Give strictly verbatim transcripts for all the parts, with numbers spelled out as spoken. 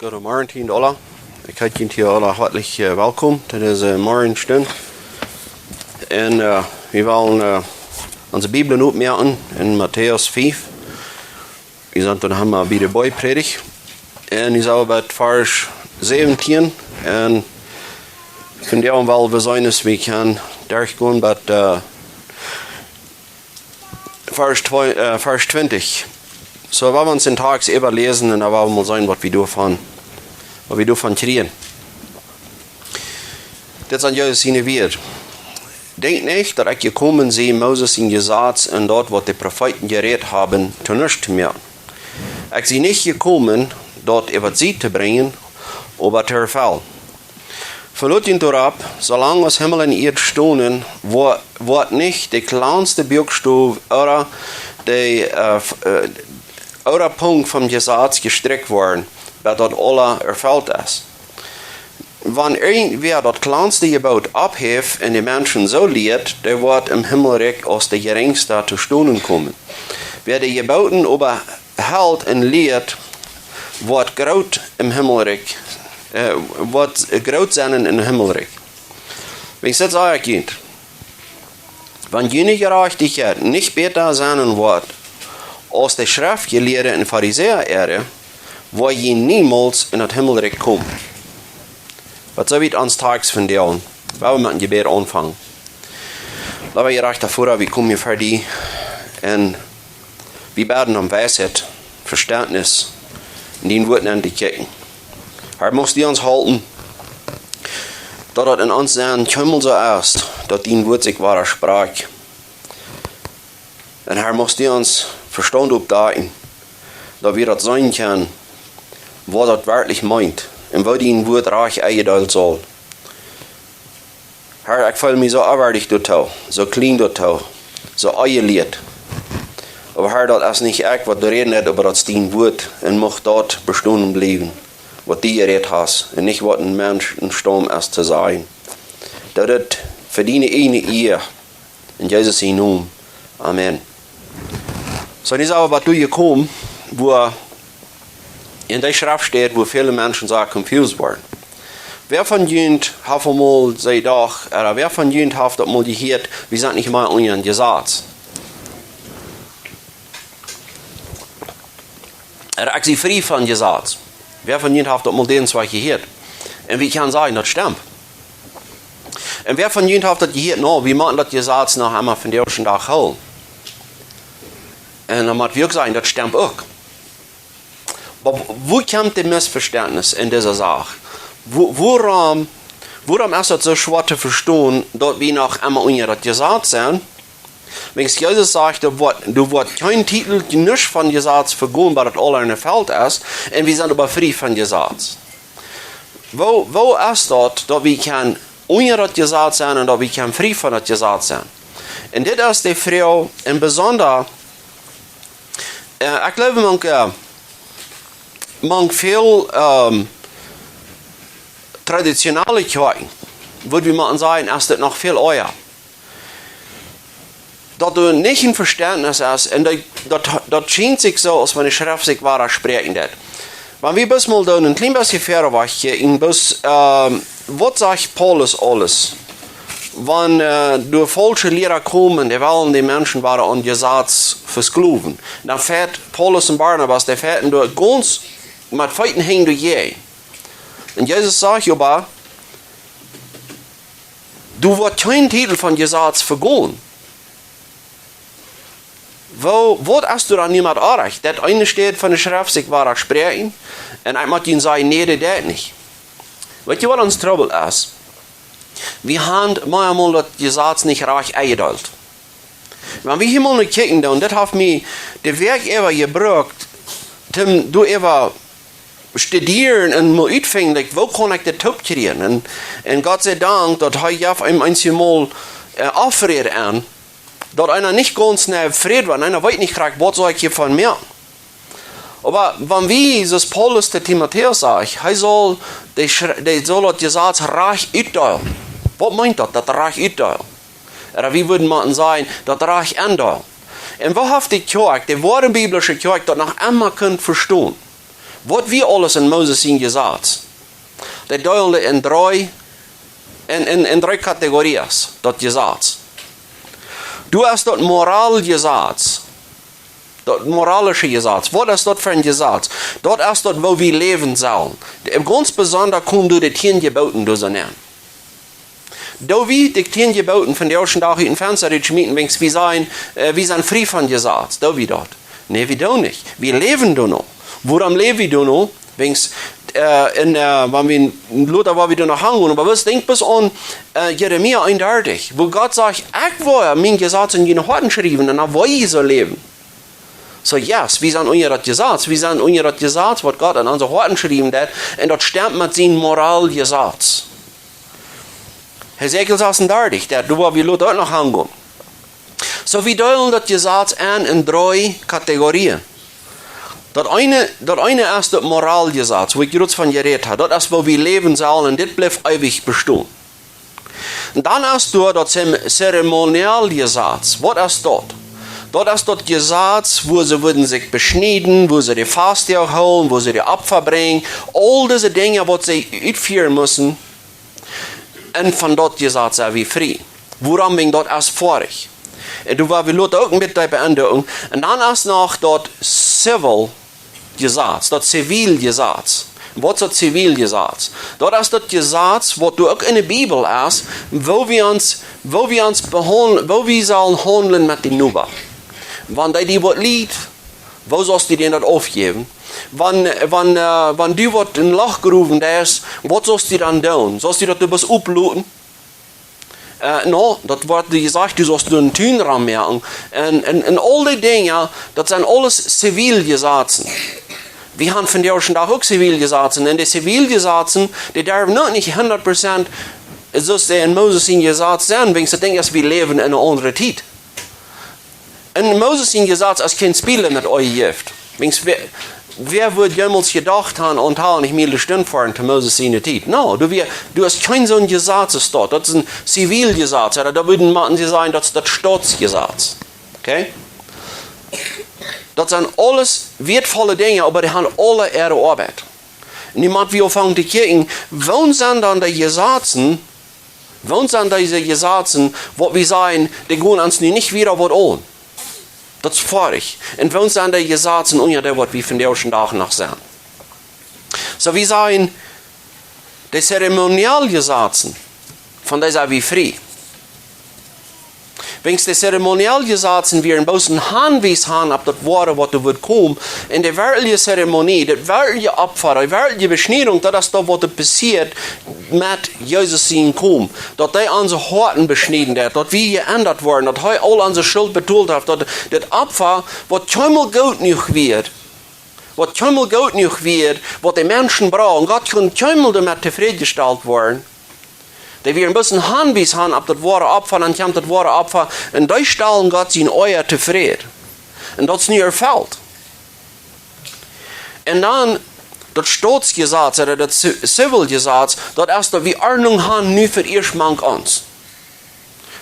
Goodemorjen, Tiendolla. Ekj heet junt hia aula hoatlich, äh, welkom to dise Morjenstund. Un, äh, wie wellen, äh, onse Bibeln opmoaken en Matäus fief. Wie sent dan emma bie de Boajprädicht. Un wie sent bie Varsch säwentieen. Un vondoag well wie seenen, aus wie kjennen derchgonen bie, äh, Varsch twee, äh, Varsch twintich. Soo, wie wellen ons dän Tekst äwaläsen un dan wellen wie mol seenen, waut wie doavon, waut wie doavon kjrieen. Dit sent Jesus siene Wieed. Denkjt nich, daut ekj jekomen sie, Moses sien Jesaz un daut, waut de Profeeten jerät haben, to nuscht to moaken. Ekj sie nich jekomen, daut äwa Sied to brinjen, oba to erfellen. Veloot junt doaropp, soo lang aus Himmel un Ieed stonen, woat, woat nich de kjlanste Buakstow ooda de, äh, f-, äh, ooda Punkt vom Jesaz jestrikjt woaren, bat daut aules erfelt es. Wan irjentwäa daut kjlanste Jeboot oppheft un de Menschen soo lieet, dee woat em Himmelrikj aus de Jerinjsta to stonen komen. Wäa de Jebooten oba helt un lieet, woat groot em Himmelrikj, äh, woat groot sennen em Himmelrikj. Wiels dit saj ekj junt: Wan june Jerajchtichkjeit nich bäta sennen woat aus de Schreftjelieede un Farisäa äare, woa jie niemols en daut Himmelrikj komen. Waut soo wiet ons Tekst vondoag. Wie wellen met een Jebäd aunfangen. Leewa jerajchta Voda, wie komen hia ver die un wie bäden om Weisheit, Vestentnis, en dien Wuat nenn to kjikjen. Herr, muchst du ons halpen, daut daut en ons sennen kjeenmol soo es, daut dien Wuat sikj wadasprakjt. Un Herr, muchst du ons Vestaunt oppdakjen, daut wie daut seenen kjennen, waut daut werkjlich meent un woo dien Wuat rajcht enjedeelt saul. Herr, ekj feel mie soo onwieedich doatoo, soo kjlien doatoo, soo onjelieet. Oba Herr, daut es nich ekj, waut doa räden deit, oba daut es dien Wuat, un mucht daut bestonen bliewen, waut du jerät hast, un nich waut een Mensch em Staut es to sajen. Daut dit fa diene eajne Ea. En Jesus sienen Nomen. Amen. Soo, nu sent wie bie doa jekomen, wua en dee Schreftstäd, wua väle Menschen soo confused woaren. Wäa von junt haft aul mol, saj doch, ooda wäa von junt haft daut mol jehieet, wie sent nich mea unja een Jesaz? Ooda ekj sie frie von Jesaz. Wäa von junt haft daut mol dän Wajch jehieet? Un wie kjennen sajen, daut stemt. Un wäa von junt haft daut jehieet, nä, wie motten daut Jesaz noch emol vondoag dän Dach hoolen? Un dan mott wie uk sajen, daut stemt uk. Oba wua kjemt daut Missvestentnis en dise Sach? Wua-, wuarom, wuarom es daut soo schwoa to vestonen, daut wie noch emol unja daut Jesaz sent? Wiels Jesus sajcht, doa woat, doa woat kjeen Titel, nuscht von Jesaz vegonen, bat daut aules erfelt es, un wie sent oba frie von Jesaz. Woo, woo es daut, daut wie kjennen unja daut Jesaz sennen un daut wie kjennen frie von daut Jesaz sennen? Un dit es de Froag, un besonda, äh, ekj jleew, mank, äh, mank väl, ähm, traditionelle Kjoakjen, wudd wie mau sajen, es dit noch väl oaja. Daut doa nich een Vestentnis es, un daut, daut, daut schient sikj soo, aus wan de Schreft sikj wadaspräakjen deit. Wan wie bloos mol doonen een kjlien bät wieda wajch, un bloos, ähm, waut sajcht Paulus aules? Wan, äh, doa faulsche Liera komen, dee wellen de Menschen wada aun Jesaz vesklowen. Dan fieet Paulus un Barnabas, dee fieeten doa gaunz met Feet un Henj doajäajen. Un Jesus sajcht oba, doa woat kjeen Titel von Jesaz vegonen. Woo, waut es doa dan nu met oajch? Daut eene Städ von de Schreft sikj wadaspräakjen, un ekj mott junt sajen, nä, daut deit nich. Weetst du, waut ons Trubbel es? Wie haben mau emol daut Jesaz nich rajcht enjedeelt. Wan wie hia mol no kjikjen doonen, daut haft mie de Wäakj äwa jebrukt, toom doaräwa studieren un mol utfinjen, like, woo kaun ekj dit toop kjrieen? Un, un Gott sie Dank, daut hee jeef eenem eenjemol, äh, Aufräd aun, daut eena nich gaunz no Fräd woat, eena weet nich krakjt, waut saul ekj hia von moaken? Oba wan wie, soo aus Paulus to Timotäus sajcht, hee saul de Schre-, dee saul daut Jesaz rajcht utdeelen. Waut meent daut, daut rajcht utdeelen? Ooda wie wudden mau sajen, daut rajcht endeelen. Un woo haft de Kjoakj, de woare biblische Kjoakj, daut noch emma kunt vestonen? Waut wia aules en Moses sien Jesaz? Dee deelden en dree, en, en, en dree Kategorien, daut Jesaz. Du hast daut Moraljesaz, daut moralische Jesaz. Waut es daut fa een Jesaz? Daut es daut, woo wie läwen sellen. Gaunz besonda kjemt doa de tieen Jeboten doa soo nenn. Doo wie de tieen Jeboten vondoag dän Dach ut een Fensta rutschmieten, wiels wie sent, äh, wie sent frie von Jesaz? Doo wie daut? Nä, wie doonen nich. Wie läwen doano. Wuarom läw wie doano? Wiels, äh, en, äh, wan wie, lota, wua wie doano hangen, oba waut denkjt bloos aun, äh, Jeremia eenundartich, wua Gott sajcht: "Ekj woa mien Jesaz en june Hoaten schriewen un dan woa jie soo läwen." So, yes, wie sent unja daut Jesaz. Wie sent unja daut Jesaz, waut Gott en onse Hoaten jeschräwen haft. Un daut stemt met sien Moraljesaz. Hesekiel sasuntachtig, daut, doa woa wie lota uk noch aunkomen. So, wie deelen daut Jesaz en, en dree Kategorien. Daut eene, daut eene es daut Moraljesaz, wua ekj jrod von jerät hab. Daut es, woo wie läwen sellen, un dit blift eewich bestonen. Dan es doa daut Zem-, Zeremonialjesaz. Waut es daut? Daut es daut Jesaz, wua see wudden sikj beschnieden, wua see de Fastdoag hoolen, wua see de Opfa brinjen, aul dise Dinja, waut see utfieren musten, un von daut Jesaz sent wie frie. Wuarom? Wiels daut es foadich. Un doa woa wie lota uk met dee beenden. Un dan es noch daut Zivil Jesaz, daut Ziviljesaz. Waut es daut Ziviljesaz? Daut es daut Jesaz, waut doa uk en de Bibel es, woo wie ons, woo wie ons behaundlen, woo wie sellen haundlen met dän Noba. Wan dee die waut lieet, woo saust du dän daut aufjäwen? Wan, wan, äh, wan du waut en Loch growen deist, waut saust du dan doonen? Saust du daut du best oploten? Äh, no, daut woat die jesajcht, du saust doa eenen Tun ran moaken. Un, un, un aul dee Dinja, daut sent aules Ziviljesazen. Wie haben vondoag dän Dach uk Ziviljesazen. Un de Ziviljesazen, dee derwen uk nich hundat Prozent, soo aus dee en Moses sien Jesaz sent, wiels daut Dinkj es, wie läwen en eene aundre Tiet. En Moses sien Jesaz es kjeen Spielemetool jejäft. Wiels wäa, wäa wudd jemols jedocht haben, aun Talen nich mea stund foaren to Moses siene Tiet? No, du, wäa, du hast kjeen soon Jesaz es daut. Daut es een Ziviljesaz. Ooda daut wudden maun sajen, daut es daut Stootsjesaz. Okay? Daut sent aules wieetvolle Dinja, oba dee haben aule äare Oabeit. Nu mott wie aunfangen to kjikjen, waut sent dan dee Jesazen, waut sent dise Jesazen, waut wie sajen, dee gonen ons nu nich wieda waut aun? Daut es foadich. Un waut sent dee Jesazen unja dee, waut wie vondoag dän Dach noch sent? So, wie sajen, de Zeremonialjesazen, von dee sent wie frie. Wiels de Zeremonialjesazen wieren bloos een Hanwies han opp daut Woare, waut doa wudd komen. Un de werkjliche Zeremonie, daut werkjliche Opfa, dee werkjliche Beschniedunk, daut es daut, waut doa passieet met Jesus sien Komen. Daut hee onse Hoaten beschnieden haft, daut wie jeendat worden, daut hee aul onse Schult betolt haft, daut daut Opfa, waut kjeenmol goot jenuach wia, waut kjeenmol goot jenuach wia, waut de Menschen brochten, Gott kunn kjeenmol doamet tofräd jestalt woaren. Dee wieren bloos een Hanwies han opp daut woare Opfa, dan kjemt daut woare Opfa, un dee stalen Gott siene Ea tofräd. Un daut es nu erfelt. Un dan daut Stootsjesaz, ooda daut Zi-, Ziviljesaz, daut es daut wie Ordnunk han nu fa ieescht mank ons.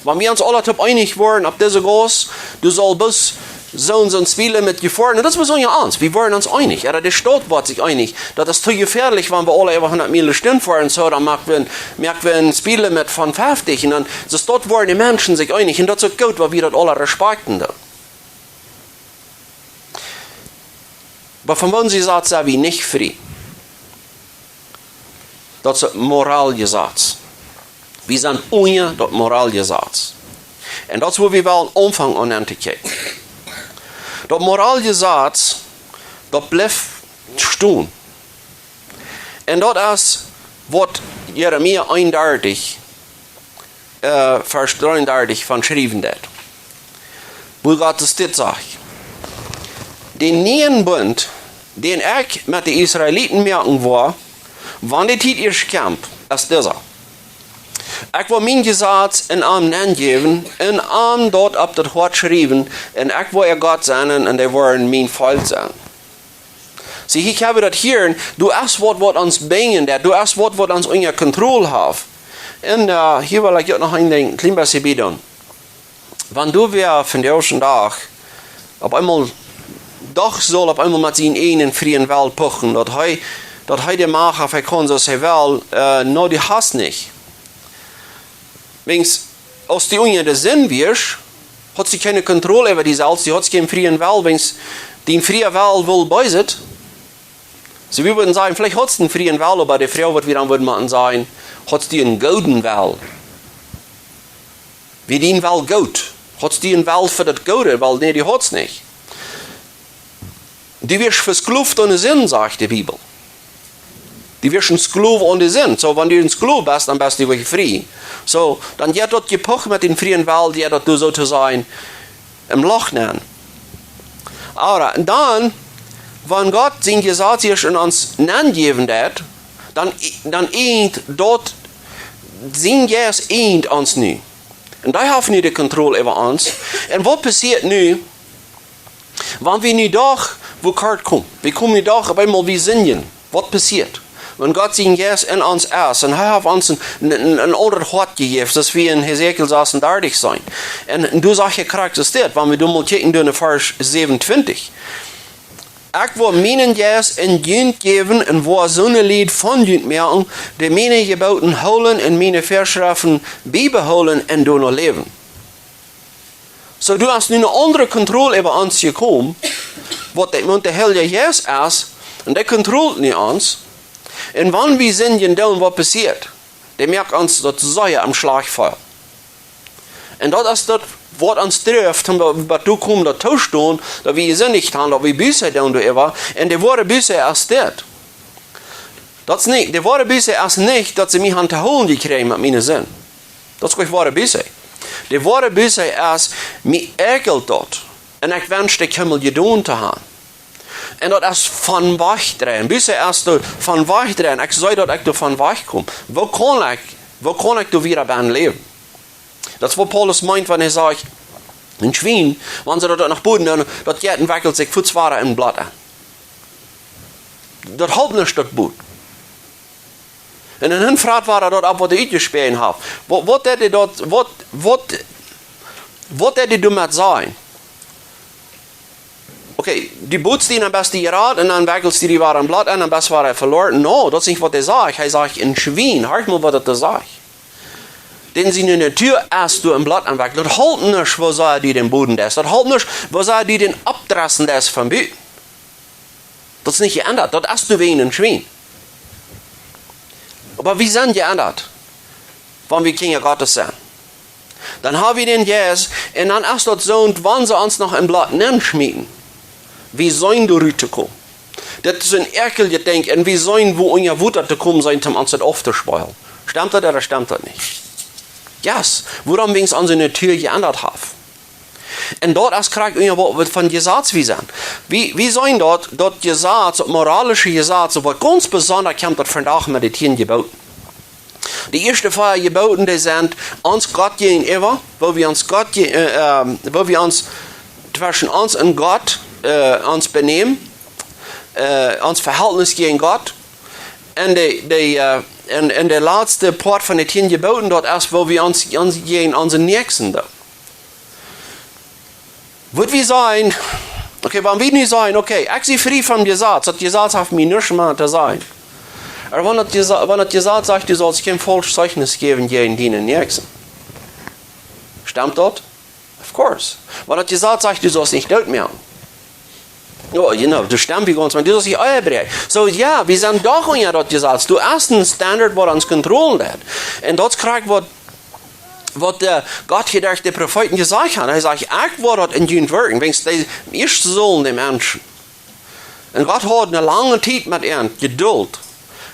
Wan wie ons aula doaropp eenich woaren, opp dise Gauss, du saust bloos soon, soon Spielemetool foaren, daut es bloos unja ons. Wie woaren ons eenich. Ooda de Staut woat sikj eenich. Daut es too jefäadlich, wan wie aula äwa hundat Miel stund foaren, soo, dan moak wie, moak wie een Spielemetool von feftich. Un dan, soo, daut woaren de Menschen sikj eenich. Un daut es uk goot, wan wie daut aula respakjten doonen. Oba von waut Jesaz sent wie nich frie? Daut es daut Moraljesaz. Wie sent unja daut Moraljesaz. Un daut es, wua wie wellen aunfangen aun to kjikjen. Daut Moraljesaz, daut blift stonen. Un daut es, waut Jeremia eenundartich, äh, Varsch dreeundartich von jeschräwen haft. Wua Gott dit sajcht: "Dän nieen Bunt, dän ekj met de Israeliten moaken woa, wan de Tiet ieescht kjemt, es disa: Ekj woa mien Jesaz en an nenjäwen un an daut opp daut Hoat schriewen, un ekj woa äa Gott sennen un dee woaren mien Volkj sennen." See, ekj hab daut hia, doa es waut, waut ons binjen deit, doa es waut, waut ons unja Kontroll haft. Un, äh, hia well ekj uk noch een Dinkj, kjlien bät bie doonen. Wan du wia vondoag dän Dach opp eemol doch saul opp eemol met sienen eejnen frieen Well puchen, daut hee, daut hee de Macht haft, hee kaun soo aus hee well, äh, no, dee haft nich. Wiels, aus du unja de Sind wieescht, haudst du kjeene Kontroll äwa die selfst, du haudst kjeenen frieen Well, wiels dien fria Well wull Beeset. Soo, wie wudden sajen, veleicht haudst du een frieen Well, oba de Froag, waut wie dan wudden motten sajen, haudst du een gooden Well? Wia dien Well goot? Haudst du een Well fa daut Goode? Well, nä, dee haudst nich. Du wieescht vesklowt aun de Sind, sajcht de Bibel. Du wieescht een Sklow aun de Sind. Soo, wan du een Sklow best, dan best du wada frie. Soo, dan jeit daut Jepuch met dän frieen Well, jeit daut, du soo to sajen, em Loch nenn. Oba dan, wan Gott sien Jesaz ieescht en ons nenjäwen deed, dan, dan eent daut, sien Jeist eent ons nu. Un dee haft nu de Kontroll äwa ons. Un waut passieet nu, wan wie nu doch, wua kort komen? Wie komen nu doch opp eemol, wie sindjen. Waut passieet? Wan Gott sien Jeist en ons es, un hee haft ons een, een, een, een aundret Hoat jejäft, soo aus wie en Hesekiel sasendartich seenen. Un, un doa sajcht hee krakjt soo aus dit, wan wie dan mol kjikjen doonen en Varsch säwenuntwintich. Ekj woa mienen Jeist en junt jäwen un woa soone Lied von junt moaken, dee miene Jeboten hoolen un miene Väaschreften biebehoolen un doano läwen. Soo, doa es nu eene aundre Kontroll äwa ons jekomen, waut de, waut de Heilje Jeist es, un dee kontrolleet nu ons. Un wan wie sindjen doonen, waut passieet? Dee moakt ons daut sea em Schlajcht fälen. Un daut es daut, waut ons drift, om daut, waut doa kjemt, daut to stonen, daut wie jesindicht haben, daut wie Buße doonen doaräwa. Un de woare Buße es dit. Daut es nich, de woare Buße es nich, daut see mie haben to hoolen jekjräajen met miene Sind. Daut es nich woare Buße. De woare Buße es, mie äakjelt daut. Un ekj wensch, daut ekj kjeem jedonen to haben. Un daut es von wajchdreien. Buße es doa von wajchdreien. Ekj see daut ekj doavon wajchkom. Woo kaun ekj, woo kaun ekj doa wada bie läwen? Daut es waut Paulus meent, wan hee sajcht, een Schwien, wan see daut noch boden, dan, daut jeit un wekjelt sikj fuaz wada en Bloot en. Daut halpt nuscht, daut Bloot. Un dan frat wada daut opp, waut hee utjespäajen haft. Waut, waut deed hee daut, waut, waut, waut deed hee doamet sajen? Okay, du boost dee, dan best du jerat, un dan wekjelst du dee wada en Bloot en, dan best du wada veloaren. No, daut es nich, waut hee sajcht. Hee sajcht, een Schwien. Horch mol, waut hee sajcht. Dän siene Natua es doa en Bloot en wekjelt. Daut halpt nuscht, woo sea du dän boden deist. Daut halpt nuscht, woo sea du dän oppdressen deist von buten. Daut es nich jeendat. Daut es doawäajen een Schwien. Oba wie sent jeendat, wan wie Kjinja Gottes sent. Dan ha wie dän Jeist, un dan es daut soo, wan see ons noch en Bloot nenschmieten, wie sent doa rut to komen. Daut es een äakjeljet Dinkj, un wie sent, woo unja Wota to komen sent, om ons daut auftospieejlen. Stemt daut ooda stemt daut nich? Yes, wuarom? Wiels onse Natua jeendat haft. Un daut es krakjt, jo, waut, waut von Jesaz wie sent. Wie, wie sent daut, daut Jesaz, daut moralische Jesaz, waut gaunz besonda kjemt daut vondoag met de tieen Jeboten. De ieeschte vea Jeboten, dee sent ons Gott jäajenäwa, woo wie ons Gott je-, äh, ähm, woo wie ons tweschen ons un Gott, äh, ons benämen, äh, ons Vehältnis jäajen Gott. Un de, de, äh, un, un de latste Poat von de tieen Jeboten, daut es, woo wie ons, ons jäajen onsen Näakjsten doonen. Wudd wie sajen, okay, wan wie nu sajen, okay, ekj sie frie von Jesaz, daut Jesaz haft mie nuscht mea to sajen. Oba wan daut Jesa-, wan daut Jesaz sajcht, du saust kjeen faulsch Zeichnis jäwen jäajen dienen Näakjsten. Stemt daut? Of course. Wan daut Jesaz sajcht, du saust nich doot moaken. Jo, you know, daut stemt, wie gaunz, oba du saust nich Ehe brechen. Soo, jo, wie sent doch unja daut Jesaz. Doa es een Standard, waut ons kontrolleet. Un daut es krakjt, waut waut, äh, Gott hia derch de Profeeten jesajcht haft. Hee sajcht, ekj woa daut en junt wirkjen, wiels dee ieescht sullen de Menschen. Un Gott haud eene lange Tiet met an, Jeduld.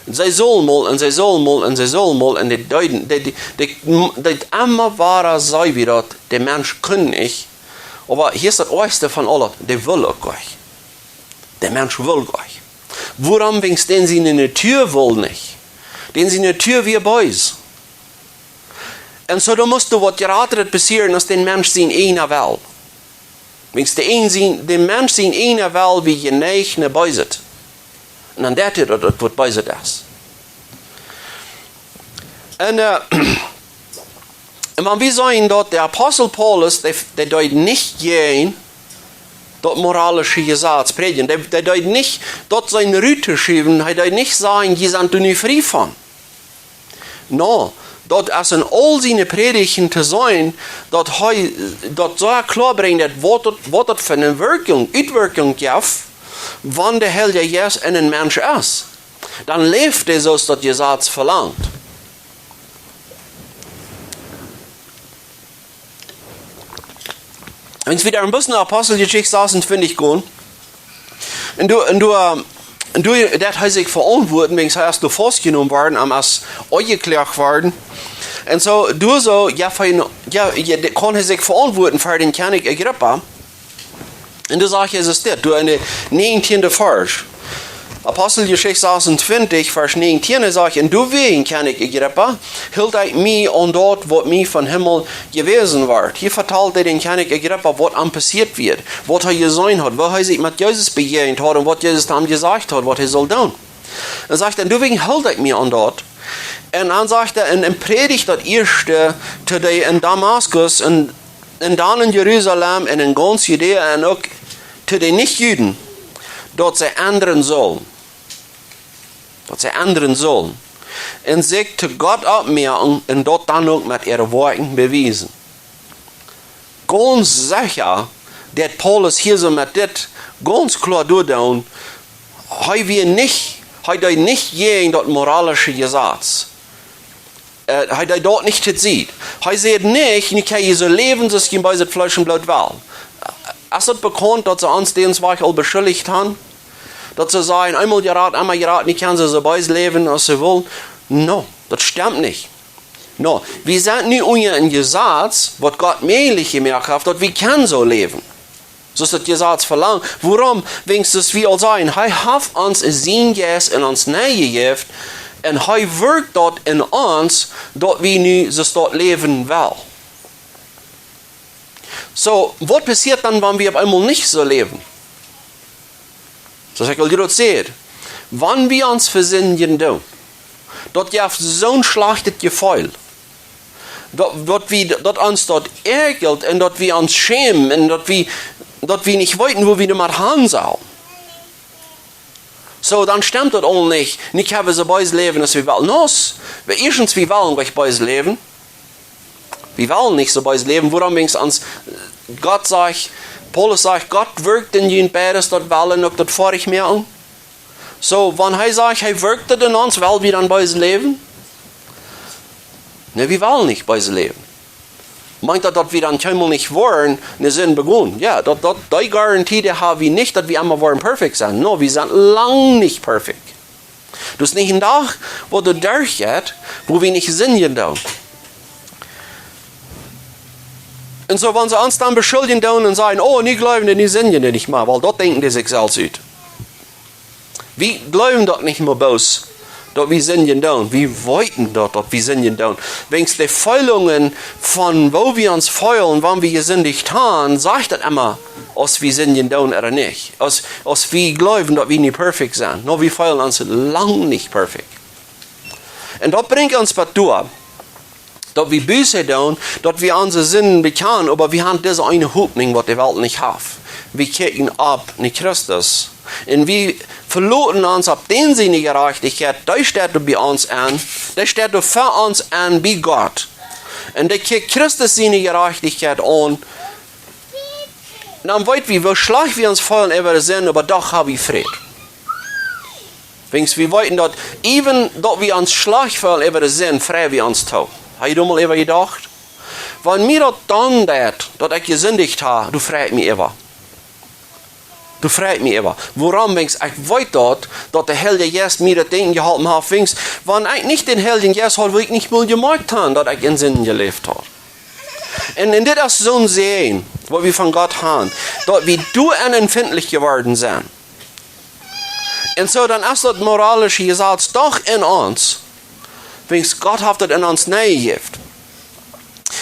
Un see sullen mol, un see sullen mol, un see sullen mol, un dee deeden, dee, dee, dee, dee emma wada, see wie daut, de Mensch kunn nich. Oba hia es daut oajste von aules, dee wull uk nich. De Mensch wull nich. Wuarom? Wiels dän siene Natua wull nich. Dän siene Natua wia bees. Un soo, dan must waut jratret passieren aus dän Mensch sien eejna Well. Wiels de een sien, dän Mensch sien eejna Well wia jeneigt no Beeset. Un dan deed hee daut, daut waut Beeset es. Un, äh, un wan wie seenen daut de Apostel Paulus, dee, dee deed nich jäajen daut moralische Jesaz prädjen. Dee, dee deed nich daut sien Rut to schuwen, hee deed nich sajen: "Jie sent doa nu frie von." No, daut es en aul siene Prädichten to seenen, daut hee daut soo kloa brinjt, daut waut daut, waut daut fa eene Wirkjunk, Utwirkjunk jeft, wan de Heilje Jeist en een Mensch es. Dan läft hee soo aus daut Jesaz velangt. Wan wie dan een bät no Aposteljeschicht sasuntwintich gonen, un doa, un doa, un doa deed hee sikj veauntwuaten, wäajens hee es doa faustjenomen worden, am es aunjekloagt worden. Un soo, doa soo, jo, fa een, jo, jo, dee kunn hee sikj veauntwuaten ver dän Kjennich Agrippa. Un doa sajcht Jesus dit, doa en dän näajentieenden Varsch. Aposteljeschicht sasuntwintich, Varsch näajentieen, hee sajcht: "Un doawäajen, Kjennich Agrippa, hilt ekj mie aun daut, waut mie vom Himmel jewäsen wort." Hia vetalt hee dän Kjennich Agrippa, waut am passieet wia, waut hee jeseenen haud, woo hee sikj met Jesus bejäajent haud un waut Jesus am jesajcht haud, waut hee sull doonen. Un sajcht hee: "Doawäajen hilt ekj mie aun daut." Un dan sajcht hee: "Un, un prädijd daut ieeschte to dee en Damaskus un, un dan en Jerusalem un en gaunz Judäa un uk to de Nich-Juden, daut see endren sullen." Daut see endren sullen. "Un sikj to Gott oppmoaken un daut dan uk met äare Woakjen bewiesen." Gaunz secha, daut Paulus hia soo met dit gaunz kloa doaderch, hee wia nich, hee deed nich jäajen daut moralische Jesaz. Äh, hee deed daut nich to Sied. Hee säd nich: "Nu kjenn jie soo läwen, soo aus jie bie daut Fleesch un Bloot wellen." Es daut bekaunt, daut see ons dän Wajch aul beschuldicht haben? Daut see sajen: "Eemol jerat, emma jerat, nu kjennen see soo bees läwen aus see wellen." No, daut stemt nich. No, wie sent nu unja een Jesaz, waut Gott mäajlich jemoakt haft, daut wie kjennen soo läwen, soo aus daut Jesaz velangt. Wuarom? Wäajens wie aul sajen, hee haft ons sienen Jeist en ons nenjejäft, un hee wirkjt daut en ons, daut wie nu soo daut läwen wellen. Soo, waut passieet dan, wan wie opp eemol nich soo läwen? Soo aus ekj aul jrod säd, wan wie ons vesindjen doonen, daut jeft soon schlajchtet Jefeel. Daut, daut wie, daut ons daut äakjelt un daut wie ons schämen un daut wie, daut wie nich weeten, woo wie doamet han sellen. Soo, dan stemt daut aul nich. Nu kjenn wie soo bees läwen aus wie wellen. No, wie, ieeschtens, wie wellen nich bees läwen. Wie wellen nich soo bees läwen. Wuarom? Wäajens ons, Gott sajcht, Paulus sajcht: "Gott wirkjt en junt beides, daut Wellen uk daut Foadich moaken." Soo, wan hee sajcht, hee wirkjt daut en ons, well wie dan bees läwen? Nä, wie wellen nich bees läwen. Meent daut, daut wie dan kjeenmol nich woaren ne Sind begonen? Jo, daut, daut, dee Garantie, dee hab wie nich, daut wie emma woaren perfekt sennen. No, wie sent lang nich perfekt. Daut es nich een Dach, wua doa derchjeit, wua wie nich sindjen doonen. Un soo, wan see ons dan beschuldjen doonen un sajen: "Oh, nu jleewen dee, nu sindjen dee nich mea." Well, daut denkjen dee sikj selfst ut. Wie jleewen daut nich mea bloos, daut wie sindjen doonen. Wie weeten daut, daut wie sindjen doonen. Wäajens de Feelungen von woo wie ons feelen, wan wie jesindicht haben, sajcht daut emma, aus wie sindjen doonen ooda nich. Aus, aus wie jleewen, daut wie nu perfekt sent. No, wie feelen ons lang nich perfekt. Un daut brinjt ons bat doa, daut wie Buße doonen, daut wie onse Sinden bekjanen, oba wie haben dise eene Hopninj, waut de Welt nich haft. Wie kjikjen opp no Christus. Un wie veloten ons opp dän siene Jerajchtichkjeit, dee steit doa bie ons aun, dee steit doa fa ons aun bie Gott. Un dee kjikjt Christus siene Jerajchtichkjeit aun, dan weet wie, woo schlajcht wie ons feelen äwa de Sind, oba doch hab wie Fräd. Wäajens wie weeten daut, even daut wie ons schlajcht feelen äwa de Sind, frei wie ons too. Hab jie doa mol äwa jedocht? Wan mie daut dan deit, daut ekj jesindicht hab, doa frei ekj mie äwa. Doa frei ekj mie äwa. Wuarom? Wäajens ekj weet daut, daut de Heilje Jeist mie daut Denkjen jeholpen haft. Wäajens, wan ekj nich dän Heiljen Jeist haud, wudd ekj nich mol jemoakt haben, daut ekj en Sind jeläft haud. Un, un dit es soon Säajen, waut wie von Gott haben, daut wie doa aun empfindlich jeworden sent. Un soo, dan es daut moralische Jesaz doch en ons, wäajens Gott haft daut en ons nenjejäft.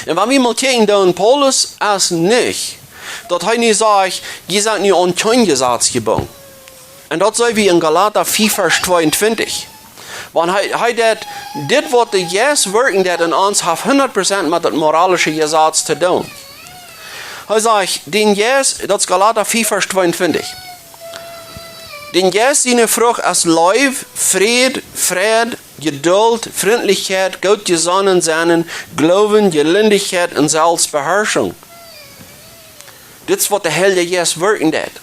Un wan wie mol kjikjen doonen, Paulus es nich, daut hee nu sajcht: "Jie sent nu aun kjeen Jesaz jebungen." Un daut see wie en Galata fief, Varsch tweeuntwintich. Wan hee, hee deit, dit waut de Jeist wirkjen deit en ons, haft hundat Prozent met daut moralische Jesaz to doonen. Hee sajcht, dän Jeist, daut es Galata fief, Varsch tweeuntwintich. Dän Jeist siene Frucht es Leew, Fräd, Freid, Jeduld, Frintlichkjeit, goot jesonnen sennen, Gloowen, Jelindichkjeit un Selfstbeharschunk. Dit es waut de Heilje Jeist wirkjen deit.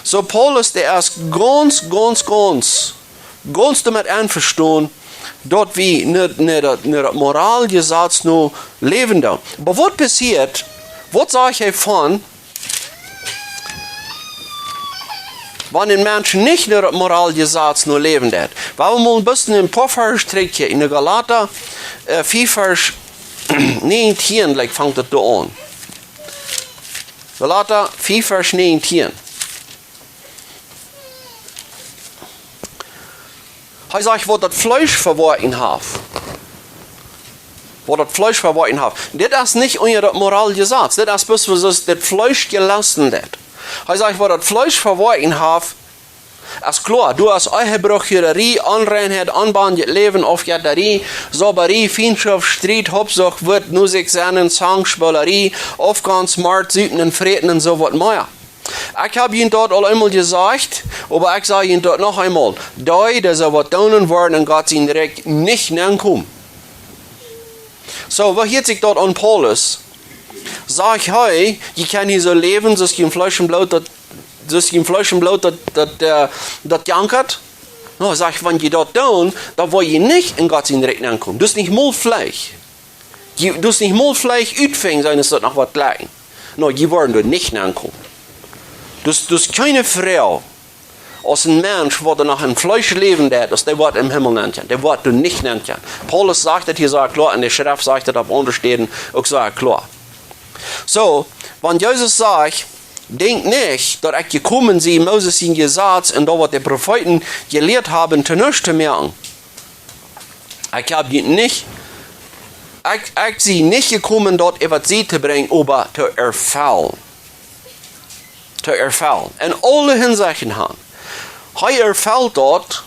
Soo Paulus, dee es gaunz, gaunz, gaunz, gaunz doamet envestonen, daut wie no, no daut, no daut Moraljesaz no läwen doonen. Oba waut passieet, waut sajcht hee von, wan een Mensch nich no daut Moraljesaz no läwen deit? Wie wellen mol een bät een poa Varsch trigjkjikjen, en Galata, äh, fief, Varsch näajentieen, like, fangt daut doa aun. Galata fief, Varsch näajentieen. Hee sajcht, waut daut Fleesch fa Woakjen haft. Waut daut Fleesch fa Woakjen haft. Dit es nich unja daut Moraljesaz. Dit es bloos, woo daut Fleesch jeloten woat. Hee sajcht, waut daut Fleesch fa Woakjen haft, es kloa. Doa es Ehebruch, Hurarie, Onreinheit, onbendjet Läwen, Aufjettarie, Zaubarie, Fientschoft, Striet, Habsucht, Wut, no sikj sennen, Zank, Spoolarie, Aufgonst, Mort, Supen un Fräten un soo waut mea. Ekj hab junt daut aul eemol jesajcht, oba ekj saj junt daut noch eemol. Dee, dee soo waut doonen, woaren en Gott sien Rikj nich nenkomen. Soo, woo hieet sikj daut aun Paulus? Sajcht hee, jie kjennen hia soo läwen, soo aus jun Fleesch un Bloot daut, soo aus jun Fleesch un Bloot daut, daut, äh, daut jankat? No, sajcht, wan jie daut doonen, dan woa jie nich en Gott sien Rikj nenkomen. Daut es nich mol veleicht. Jie, daut es nich mol veleicht utfinjen, sent es daut noch waut jlikj. No, jie woaren doa nich nenkomen. Daut, daut es kjeene Froag, aus een Mensch, waut doa noch em Fleesch läwen deit, aus dee woat em Himmel nenkomen. Dee woat doa nich nenkomen. Paulus sajcht daut hia soo kloa, un de Schreft sajcht daut opp aundre Städen uk soo kloa. Soo, wan Jesus sajcht, denkjt nich, daut ekj jekomen sie, Moses sien Jesaz un daut, waut de Profeeten jelieet haben, to nuscht to moaken. Ekj hab junt nich, ekj, ekj sie nich jekomen, daut äwa see to brinjen, oba to erfellen. To erfellen. En aule Hinsechten han. Hee erfelt daut,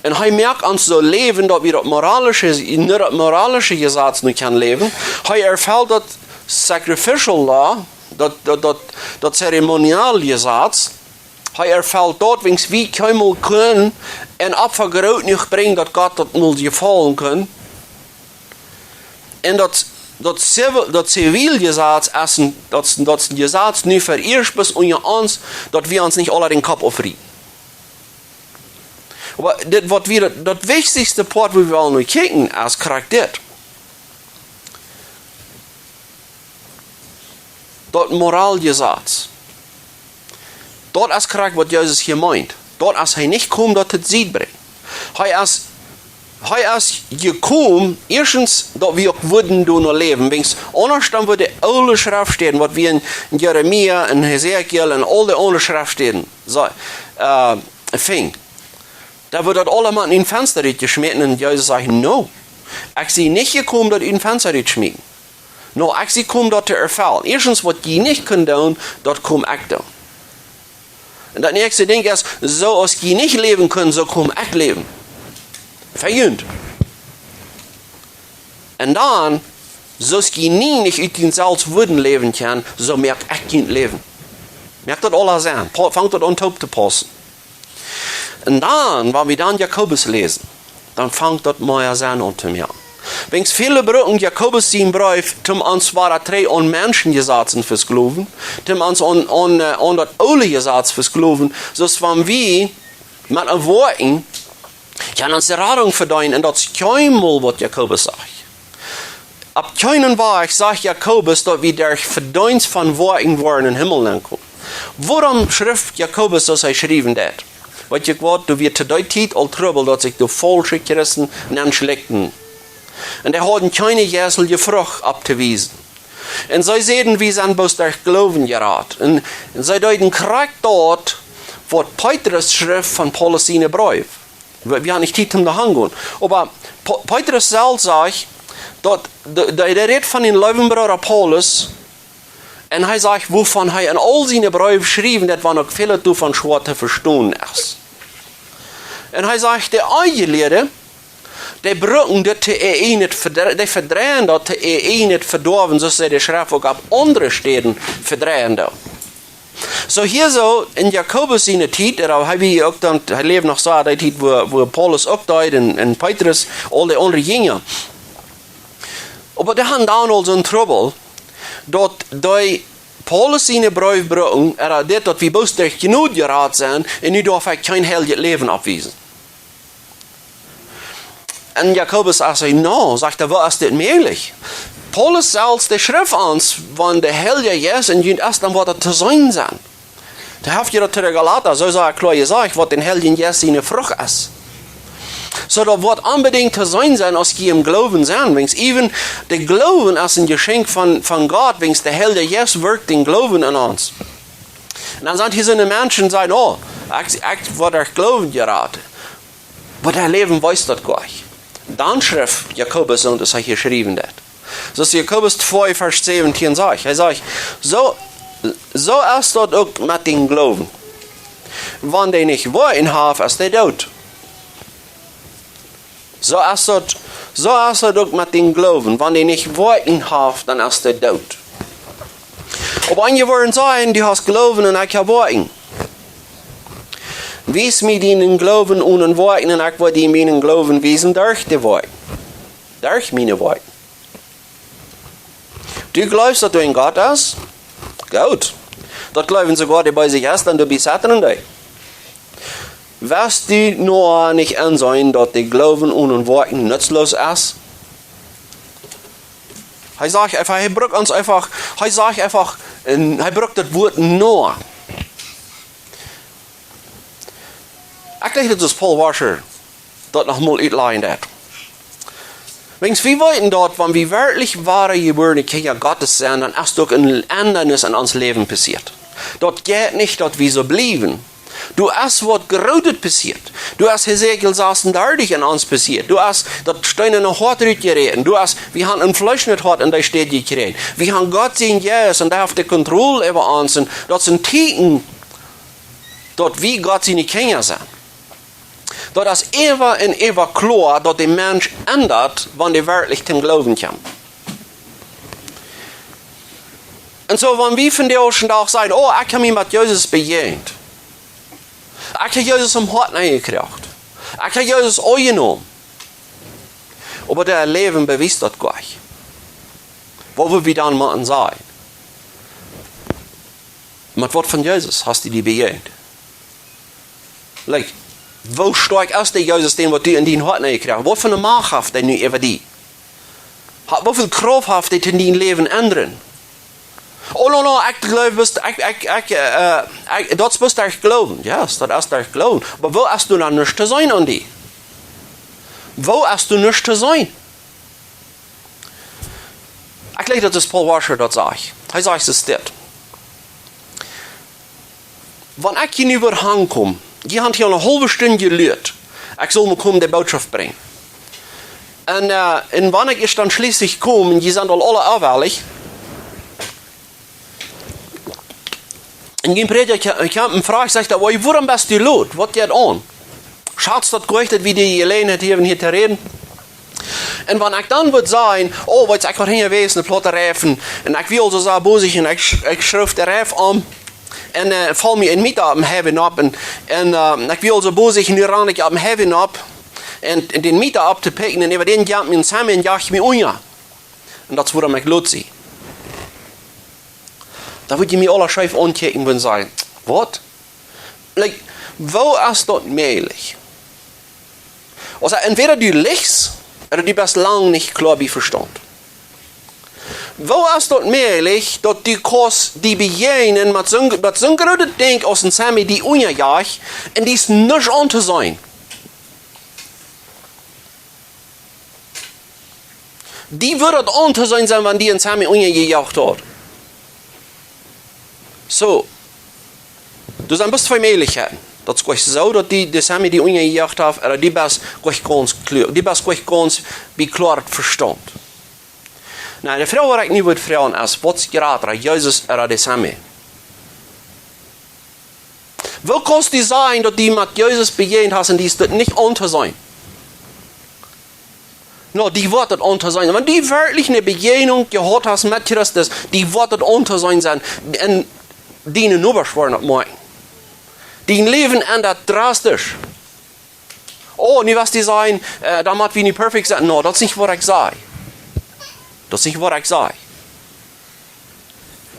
un hee moakt ons soo läwen, daut wie daut moralische, no daut moralische Jesaz nu kjennen läwen. Hee erfelt daut sacrificial law, daut, daut, daut, daut Zeremonialjesaz. Hee erfelt daut, wiels wie kjeenmol kunnen een Opfa groot jenuach brinjen, daut Gott daut mol jefaulen kunn. Un daut, daut Zivi-, daut Ziviljesaz es een, daut, daut Jesaz nu veieescht bloos unja ons, daut wie ons nich aula dän Kopp aufrieten. Oba dit, waut wie, daut, daut wichtichste Poat, wua wie wellen nu kjikjen, es krakjt dit. Daut Moraljesaz. Daut es krakjt, waut Jesus hia meent. Daut es hee nich jekomen, daut to Sied brinjen. Hee es, hee es jekomen, ieeschtens, daut wie uk wudden doano läwen. Wiels aundasch dan wudd de aule Schreftstäden, waut wie en Jeremia, en Hesekiel, en aul de aundre Schreftstäden, soo, äh, finjen. Dan wudd daut aula mau ut een Fensta rutjeschmäten un Jesus sajcht: "No, ekj sie nich jekomen, daut ut een Fensta rutschmieten. No, ekj sie jekomen, daut to erfellen. Ieeschtens, waut jie nich kunnen doonen, daut kom ekj doonen." Un daut näakjste Dinkj es: "Soo aus jie nich läwen kunnen, soo kom ekj läwen. Fa junt. Un dan, soo aus jie nich ut junt selfst wudden läwen kjennen, soo moak ekj junt läwen." Moakt daut aula Senn? Pa-, fangt daut aun toop to paussen. Un dan, wan wie dan Jakobus läsen, dan fangt daut mea Senn aun to moaken. Wiels väle brucken Jakobus sien Breef, om ons wada trigj aun Menschenjesazen to vesklowen, om ons aun, aun, äh, aun daut oole Jesaz to vesklowen, soo aus wan wie met de Woakjen kjennen ons de Radunk vedeenen, un daut es kjeenmol, waut Jakobus sajcht. Opp kjeenen Wajch sajcht Jakobus, daut wie derch Vedeenst von Woakjen woaren em Himmel aunkomen. Wuarom schrift Jakobus, soo aus hee schriewen deed? Weet jie waut, doa wia to dee Tiet aul Trubbel, daut sikj de faulsche Christen nenschlekjten. Un dee hauden kjeene jeistelje Frucht opptowiesen. Un see säden: "Wie sent bloos derch Gloowen jerat." Un, un see deeden krakjt daut, waut Petrus schrift von Paulus siene Breef. Wie, wie haben nich Tiet om doa han to gonen. Oba Pe-, Petrus selfst sajcht, daut, de, de, dee rät von dän leewen Brooda Paulus, un hee sajcht, wuavon hee en aul siene Breew schriewen deed, wan uk väl doavon schwoa to vestonen es. Un hee sajcht, de Onjelieede, Dee brucken dit to äa ieejnet vedre-, dee vedreien daut to äa ieejnet Vedoawen, soo aus see de Schreft uk opp aundre Städen vedreien doonen. Soo hia soo en Jakobus siene Tiet, doa hee wia uk dan, hee läwd noch soo dee Tiet, wua, wua Paulus uk deed un, un Petrus, aul de aundre Jinja. Oba dee hauden dan aul soon Trubbel, daut dee Paulus siene Breew brucken, ea dit, daut wie bloos derch Jnod jerat sent, un nu darf ekj kjeen heiljet Läwen oppwiesen. Un Jakobus sajcht: "No", sajcht hee, "woo es dit mäajlich? Paulus selfst, dee schrift ons, wan de Heilje Jeist en junt es, dan woat daut to seenen sennen." Dee haft je daut to de Galata, soo saj ekj kloa jesajcht, waut dän Heiljen Jeist siene Frucht es. Soo daut woat onbedinjt to seenen sennen, aus jie em Gloowen sent. Wiels äwen de Gloowen es een Jeschenkj von, von Gott, wiels de Heilje Jeist wirkjt dän Gloowen en ons. Un dan sent hia soone Menschen, dee sajen: "Oh, ekj, ekj woa derch Gloowen jerat." Oba daut Läwen wiest daut goa nich. Dan schrift Jakobus, un daut hee hia schriewen deed. Soo aus Jakobus twee, Varsch säwentieen sajcht. Hee sajcht: "Soo, soo es daut uk met dän Gloowen. Wan dee nich Woakjen haft, es dee doot." Soo es daut, soo es daut uk met dän Gloowen. Wan dee nich Woakjen haft, dan es dee doot. Oba eenje woaren sajen: "Du hast Gloowen un ekj hab Woakjen. Wies mie dienen Gloowen onen Woakjen, un ekj woa die mienen Gloowen wiesen derch de Woakjen. Derch miene Woakjen." Du jleefst, daut doa een Gott es? Goot. Daut jleewen soogoa de beese Jeista, un doa bie Satan un dee. Woascht du nu nich enseenen, daut de Gloowen onen Woakjen nutzloos es? Hee sajcht eefach, hee brukt ons eefach, hee sajcht eefach, un hee brukt daut Wuat nu. Ekj denkj, daut es Paul Washer, daut noch mol utlajen deed. Wiels wie weeten daut, wan wie werkjlich woare jebuarne Kjinja Gottes sent, dan es uk een Endanis en ons Läwen passieet. Daut jeit nich, daut wie soo bliewen. Doa es waut Grootet passieet. Doa es Hesekiel sasendartich en ons passieet. Doa es daut steenane Hoat rutjeräten. Doa es, wie haben een fleeschnet Hoat en dee Städ jekjräajen. Wie haben Gott sien Jeist, un dee haft de Kontroll äwa ons. Un daut sent Tieekjen, daut wie Gott siene Kjinja sent. Daut es äwa un äwa kloa, daut de Mensch endat, wan dee werkjlich toom Gloowen kjemt. Un soo, wan wie vondoag dän Dach sajen: "Oh, ekj hab mie met Jesus bejäajent. Ekj hab Jesus em Hoat nenjekjräajen. Ekj hab Jesus aunjenomen." Oba daut Läwen bewiest daut goa nich. Waut wudd wie dan motten sajen? Met waut von Jesus hast du die bejäajent? Like, woo stoakj es dee Jesus, dän waut du en dien Hoat nenjekjräajen hast? Waut fa eene Macht haft dee nu äwa die? Ha-, woo väl Krauft haft dee en dien Läwen endren? Oh, no, no, ekj jleew, bloos, ekj, ekj, ekj, äh, ekj, daut es bloos derch Gloowen. Jo, daut es derch Gloowen. Oba woo hast du dan nuscht to seenen aun die? Woo hast du nuscht to seenen? Ekj jleew, daut es Paul Washer, daut sajcht. Hee sajcht es dit: "Wan ekj hia nu wada aunkom, jie haben hia eene haulwe Stund jeluat, ekj saul mau komen de Bootschoft brinjen. Un, äh, un wan ekj es dan schlieslich komen, jie sent aul aule aufwellich. Un jie Prädja kje-, kjemt un fracht, sajcht: 'Oba wuarom best du lot? Waut jeit aun?' Schaft daut goa nich, daut wie die Jeläajenheit haben, hia to räden?" Un wan ekj dan wudd sajen: "Oh, weetst, ekj wia hia jewast, een platta Reifen, un ekj wia aulsoo soo bosich, un ekj sch-, ekj schruwd dän Reifen om, un, äh, foll mie een Mieter oppem Highway nopp, un, un, äh, ekj wia aulsoo bosich, un nu ran ekj oppem Highway nopp, un, un dän Mieter opptopikjen, un äwa dän kjemt mien Semi un jajcht mie unja. Un daut es wuarom ekj lot sie.'" Dan wudd jie mie aula scheef aunkjikjen un sajen: "Waut?" Like, woo es daut mäajlich? Aulsoo, entwäda du lichst, ooda du best lang nich kloa bie Vestaunt. Woo es daut mäajlich, daut du kaust die bejäajnen met soon, met soon grootet Dinkj aus een Semi die unjajajcht, un die es nuscht auntoseenen? Die wudd daut auntoseenen sennen, wan die een Semi unjajajcht haud. Soo, doa sent bloos twee Mäajlichkjeiten. Daut es jlikj soo, daut die, de Semi die unjajajcht haft, ooda du best jlikj gaunz kloa, du best jlikj gaunz bie kloaret Vestaunt. Nu, de Froag, waut ekj nu wudd froagen, es: waut es jrata, Jesus ooda de Semi? Woo kaust du sajen, daut du met Jesus bejäajent hast un die es daut nich auntoseenen? No, die woat daut auntoseenen. Wan du werkjlich eene Bejäajnunk jehaut hast met Christus, die woat daut auntoseenen sennen. Un diene Nobasch woaren daut moakjen. Dien Läwen endat drastisch. Oh, nu woascht du sajen, äh, dan mott wie nu perfekt sennen. No, daut es nich waut ekj saj. Daut es nich waut ekj saj.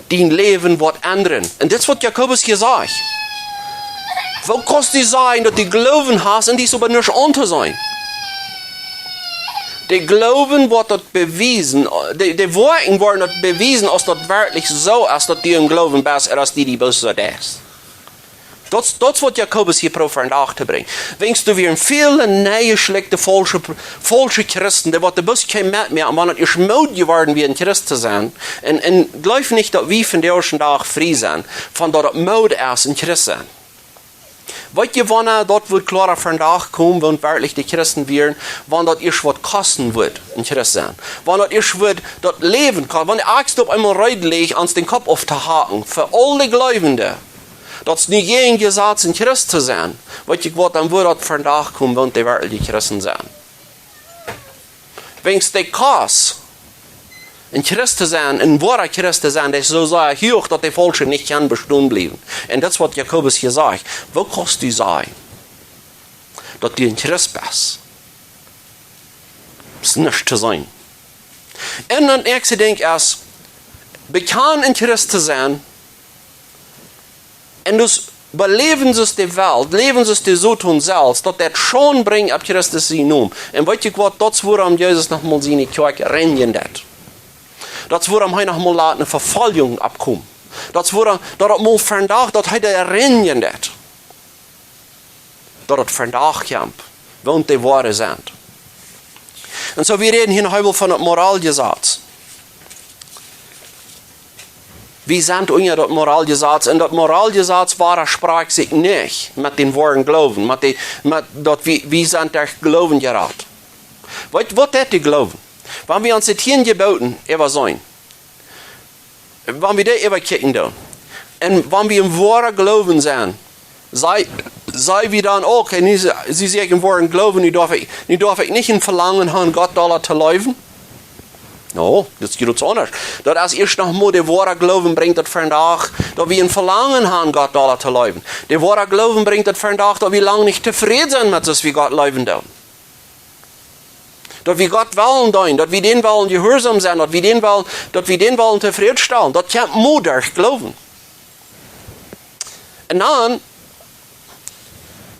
Dien Läwen woat endren. Un dit es waut Jakobus hia sajcht. Woo kaust du sajen daut du Gloowen hast un die es oba nuscht auntoseenen? De Gloowen woat daut bewiesen, de, de Woakjen woaren daut bewiesen, aus daut werkjlich soo es, daut du em Gloowen best, ooda aus du die bloos soo deist. Daut, daut es waut Jakobus hia prooft vondoag to brinjen. Weens doa wieren väle niejeschlekjte faulsche, faulsche Christen, dee waut de Bus kjeem met mie, wan et ieescht Mood jeworden wia, een Christ to sennen. Un, un jleew nich, daut wie vondoag dän Dach frie sent, von daut et Mood es, een Christ to sennen. Weetst du, wanea daut woat kloara vondoag komen, wan werkjlich de Christen wieren, wan daut ieescht waut kosten woat, een Christ to sennen. Wan daut ieescht woat daut Läwen kosten, wan de Akjst opp eemol reed licht, ons dän Kopp auftohacken, fa aul de Gleubende. Daut es nu jäajen Jesaz, een Christ to sennen. Weetst du waut, dan woat daut vondoag komen, wan dee werkjlich Christen sent. Weens de Kost, een Christ to sennen, een woara Christ to sennen, daut es soo sea huach, daut de Faulsche nich kjennen bestonen bliewen. Un daut es waut Jakobus hia sajcht. Woo kaust du sajen daut du een Christ best? Daut es nuscht to seenen. Un daut näakjste Dinkj es, bekjanen een Christ to sennen, un dus beläwen see de Welt, läwen see de Soton selfst, daut daut Schaund brinjt opp Christus sienen Nomen. Un weetst du waut, daut es wuarom Jesus noch mol siene Kjoakj reinjen deed. Daut es wuarom hee noch mol lat eene Vefoljunk oppkomen. Daut es wuarom, daut et mol vondoag, daut hee dee reinjen deed. Daut et vondoag kjemt, wan dee woare sent. Un soo, wie räden hia noch eemol von daut Moraljesaz. Wie sent unja daut Moraljesaz, un daut Moraljesaz wadasprajcht sikj nich met dän woaren Gloowen, met dee, met daut wie, wie sent derch Gloowen jerat. Weetst du waut, daut dee Gloowen, wan wie onse tieen Jeboten äwaseenen, wan wie dee äwakjikjen doonen, un wan wie em woaren Gloowen sent, saj, saj wie dan uk, okay, nu sie, sie ekj em woaren Gloowen, nu darf ekj, nu darf ekj nich een Velangen haben, Gott dolla to leewen? No, daut es jrods aundasch. Daut es ieescht noch mol, de woare Gloowen brinjt daut vondoag, daut wie een Velangen haben, Gott dolla to leewen. De woare Gloowen brinjt daut vondoag, daut wie lang nich tofräd sent met soo aus wie Gott leewen doonen. Daut wie Gott wellen deenen, daut wie dän wellen jehuarsom sennen, daut wie dän wellen, daut wie dän wellen tofrädstalen. Daut kjemt mol derch Gloowen. Un dan,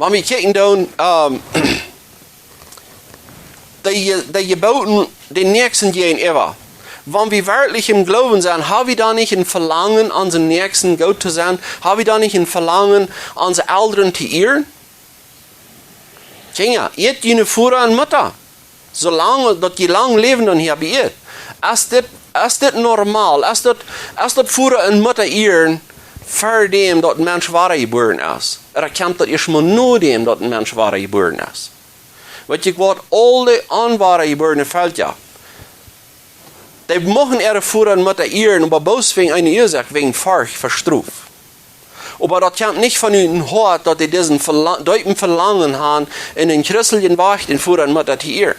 wan wie kjikjen doonen, ähm, dee Je-, dee Jeboten dän Näakjsten jäajenäwa. Wan wie werkjlich em Gloowen sent, ha wie dan nich een Velangen, onsen Näakjsten goot to sennen? Ha wie dan nich een Velangen, onse Elren to ieren? Kjinja, iet june Voda un Mutta, soo lang daut jie lang läwen dan hia bie Ieed. Es dit, es dit normal? Es daut, es daut Voda un Mutta ieren ver däm daut een Mensch wada jebuaren es? Ooda kjemt daut ieescht mol no däm daut een Mensch wada jebuaren es? Weetst du waut, aul dee onwada jebuarne Velkja, dee muchten äare Voda un Mutta ieren, oba bloos wäajen eene Uasoak, wäajen Forcht ver Strof. Oba daut kjemt nich von äa Hoat, daut dee disen Verla-, deepen Velangen haben, en een christeljen Wajch dän Voda un Mutta to ieren.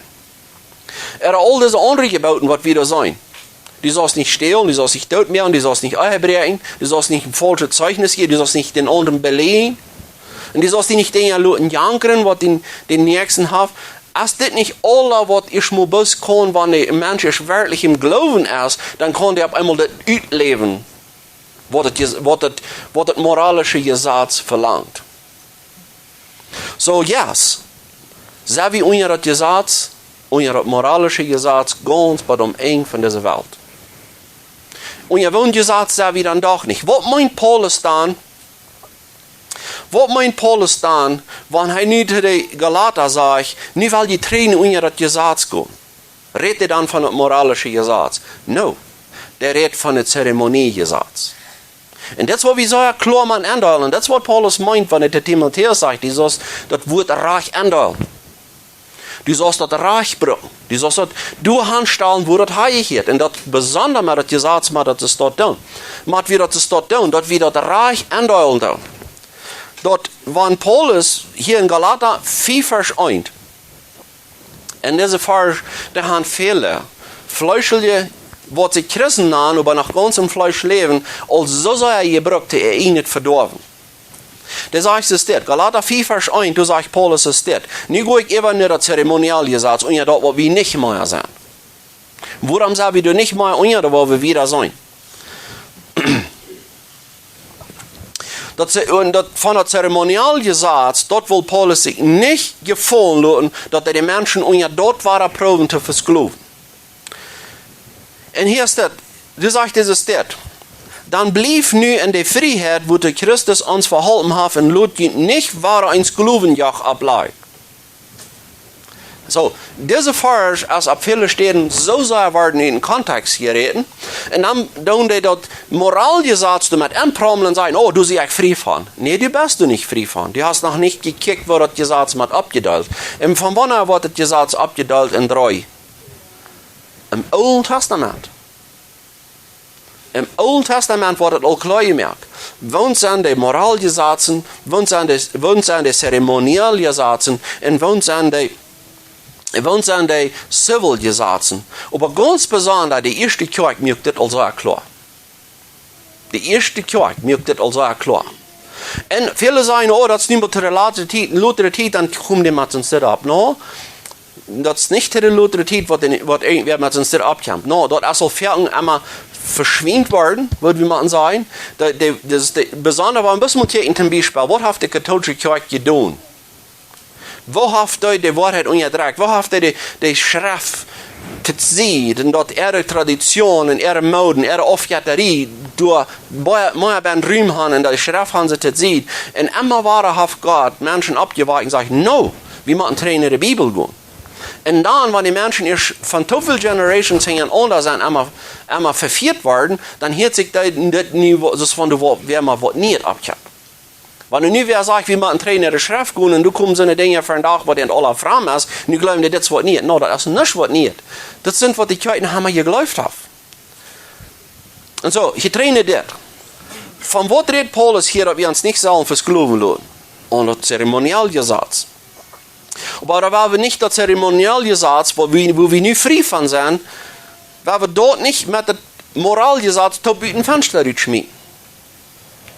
Ooda aul dise aundre Jeboten, waut wie doa seenen. Du saust nich stälen, du saust nich doot moaken, du saust nich Ehe bräakjen, du saust nich een faulschet Zeichnis jäwen, du saust nich dän aundren beläajen. Un du saust die nich Dinja loten jankren, waut dän, dän Näakjsten haft. Es dit nich aula, waut ieescht mol bloos kaun, wan de Mensch ieescht werkjlich em Gloowen es, dan kaun dee opp eemol daut utläwen, waut daut Je-, waut daut, waut daut moralische Jesaz velangt? Soo, yes. Sent wie unja daut Jesaz, unja daut moralische Jesaz, gaunz bat aum Enj von dise Welt? Unja waut Jesaz sent wie dan doch nich? Waut meent Paulus dan? Waut meent Paulus dan, wan hee nu to de Galata sajcht, nu well jie trigj unja daut Jesaz gonen? Rät hee dan von daut moralische Jesaz? No. Dee rät von daut Zeremoniejesaz. Un daut es waut wie soo kloa motten endeelen. Daut es waut Paulus meent, wan hee to Timotäus sajcht, du saust daut Wuat rajcht endeelen. Du saust daut rajcht brucken. Du saust daut doa hanstalen, wua daut hanjehieet. Un daut besonda met daut Jesaz, mau daut es daut doonen. Mau wie daut es daut doonen, daut wie daut rajcht endeelen doonen. Daut, wan Paulus hia en Galata fief Varsch eent, en dise Varsch, Doa han väle fleeschelje, waut sikj Christen nanen, oba noch gaunz em Fleesch läwen, aul soo sea jebrukt, daut see äa ieejnet vedoawen. Dee sajcht soo dit, Galata fief Varsch eent, doa sajcht Paulus soo dit: Nu go ekj äwa no daut Zeremonialjesaz, unja daut waut wie nich mea sent. Wuarom sent wie doa nich mea unja, daut woa wie wieda seenen? Daut see, un daut von daut Zeremonialjesaz, daut wull Paulus sikj nich jefaulen loten, daut hee de Menschen unja daut wada proowen to vesklowen. Un hia es dit, doa sajcht dise Städ: Dan blieft nu en de Frieheit, wuatoo Christus ons veholpen haft, un lot junt nich wada een Sklowenjoch oplajen. Soo, dise Varsch es opp väle Städen soo sea worden en Kontext jeräden. Un dan doonen dee daut Moraljesaz doamet enprommeln un sajen: "Oh, doa sie ekj frie von." Nä, doa best du nich frie von. Du hast noch nich jekjikjt, woo daut Jesaz met oppjedeelt. Un von wanea woat daut Jesaz oppjedeelt? En dree. Em Oolen Testament. Em Oolen Testament woat et aul kloa jemoakt. Woont sent de Moraljesazen, woont sent de, woont sent de Zeremonialjesazen un woont sent de, woont sent de Ziviljesazen. Oba gaunz besonda de ieeschte Kjoakj muak dit aul sea kloa. De ieeschte Kjoakj muak dit aul sea kloa. Un väle sajen: "Oh, daut es nu mau to de latste Tiet, latste Tiet, dan kjemt dee met soont opp." Nä, daut es nich to de latste Tiet, waut, waut irjentwäa met soont oppkjemt. Nä, daut es aul foaken emma veschwinjt worden, wudd wie mau sajen. De, de, daut es de, besonda, wan wie bloos mau kjikjen, toom Biespel, waut haft de kautoolische Kjoakj jedonen? Woo haft dee de Woarheit unjadrekjt? Woo haft dee de, de Schreft to Sied un daut äare Tradition un äare Mood un äare Aufjettarie doa mea, mea bie Rum han un de Schreft han see to Sied? Un emma wada haft Gott Menschen oppjewakjt un sajcht: "Nä, wie motten trigj no de Bibel gonen." Un dan, wan de Menschen ieescht von too väl Generations hinjarenaunda sent emma, emma vefieet worden, dan hieet sikj daut, daut nu, soo aus wan doa wäa mau waut Nieet oppkjemt. Wan nu wäa sajcht, wie motten trigj no de Schreft gonen, un doa komen soone Dinja vondoag, waut en aula framd es, nu jleewen dee, dit es waut Nieet. Nä, daut es nuscht waut Nieet. Daut sent waut de Kjoakj emma jejleeft haft. Un soo, jie trennen dit. Von waut rät Paulus hia, daut wie ons nich sellen vesklowen loten? Aun daut Zeremonialjesaz. Oba daut wia nich daut Zeremonialjesaz, wua wie, wua wie nu frie von sent, wua wie daut nich met daut Moraljesaz toop ut daut Fensta rutschmieten.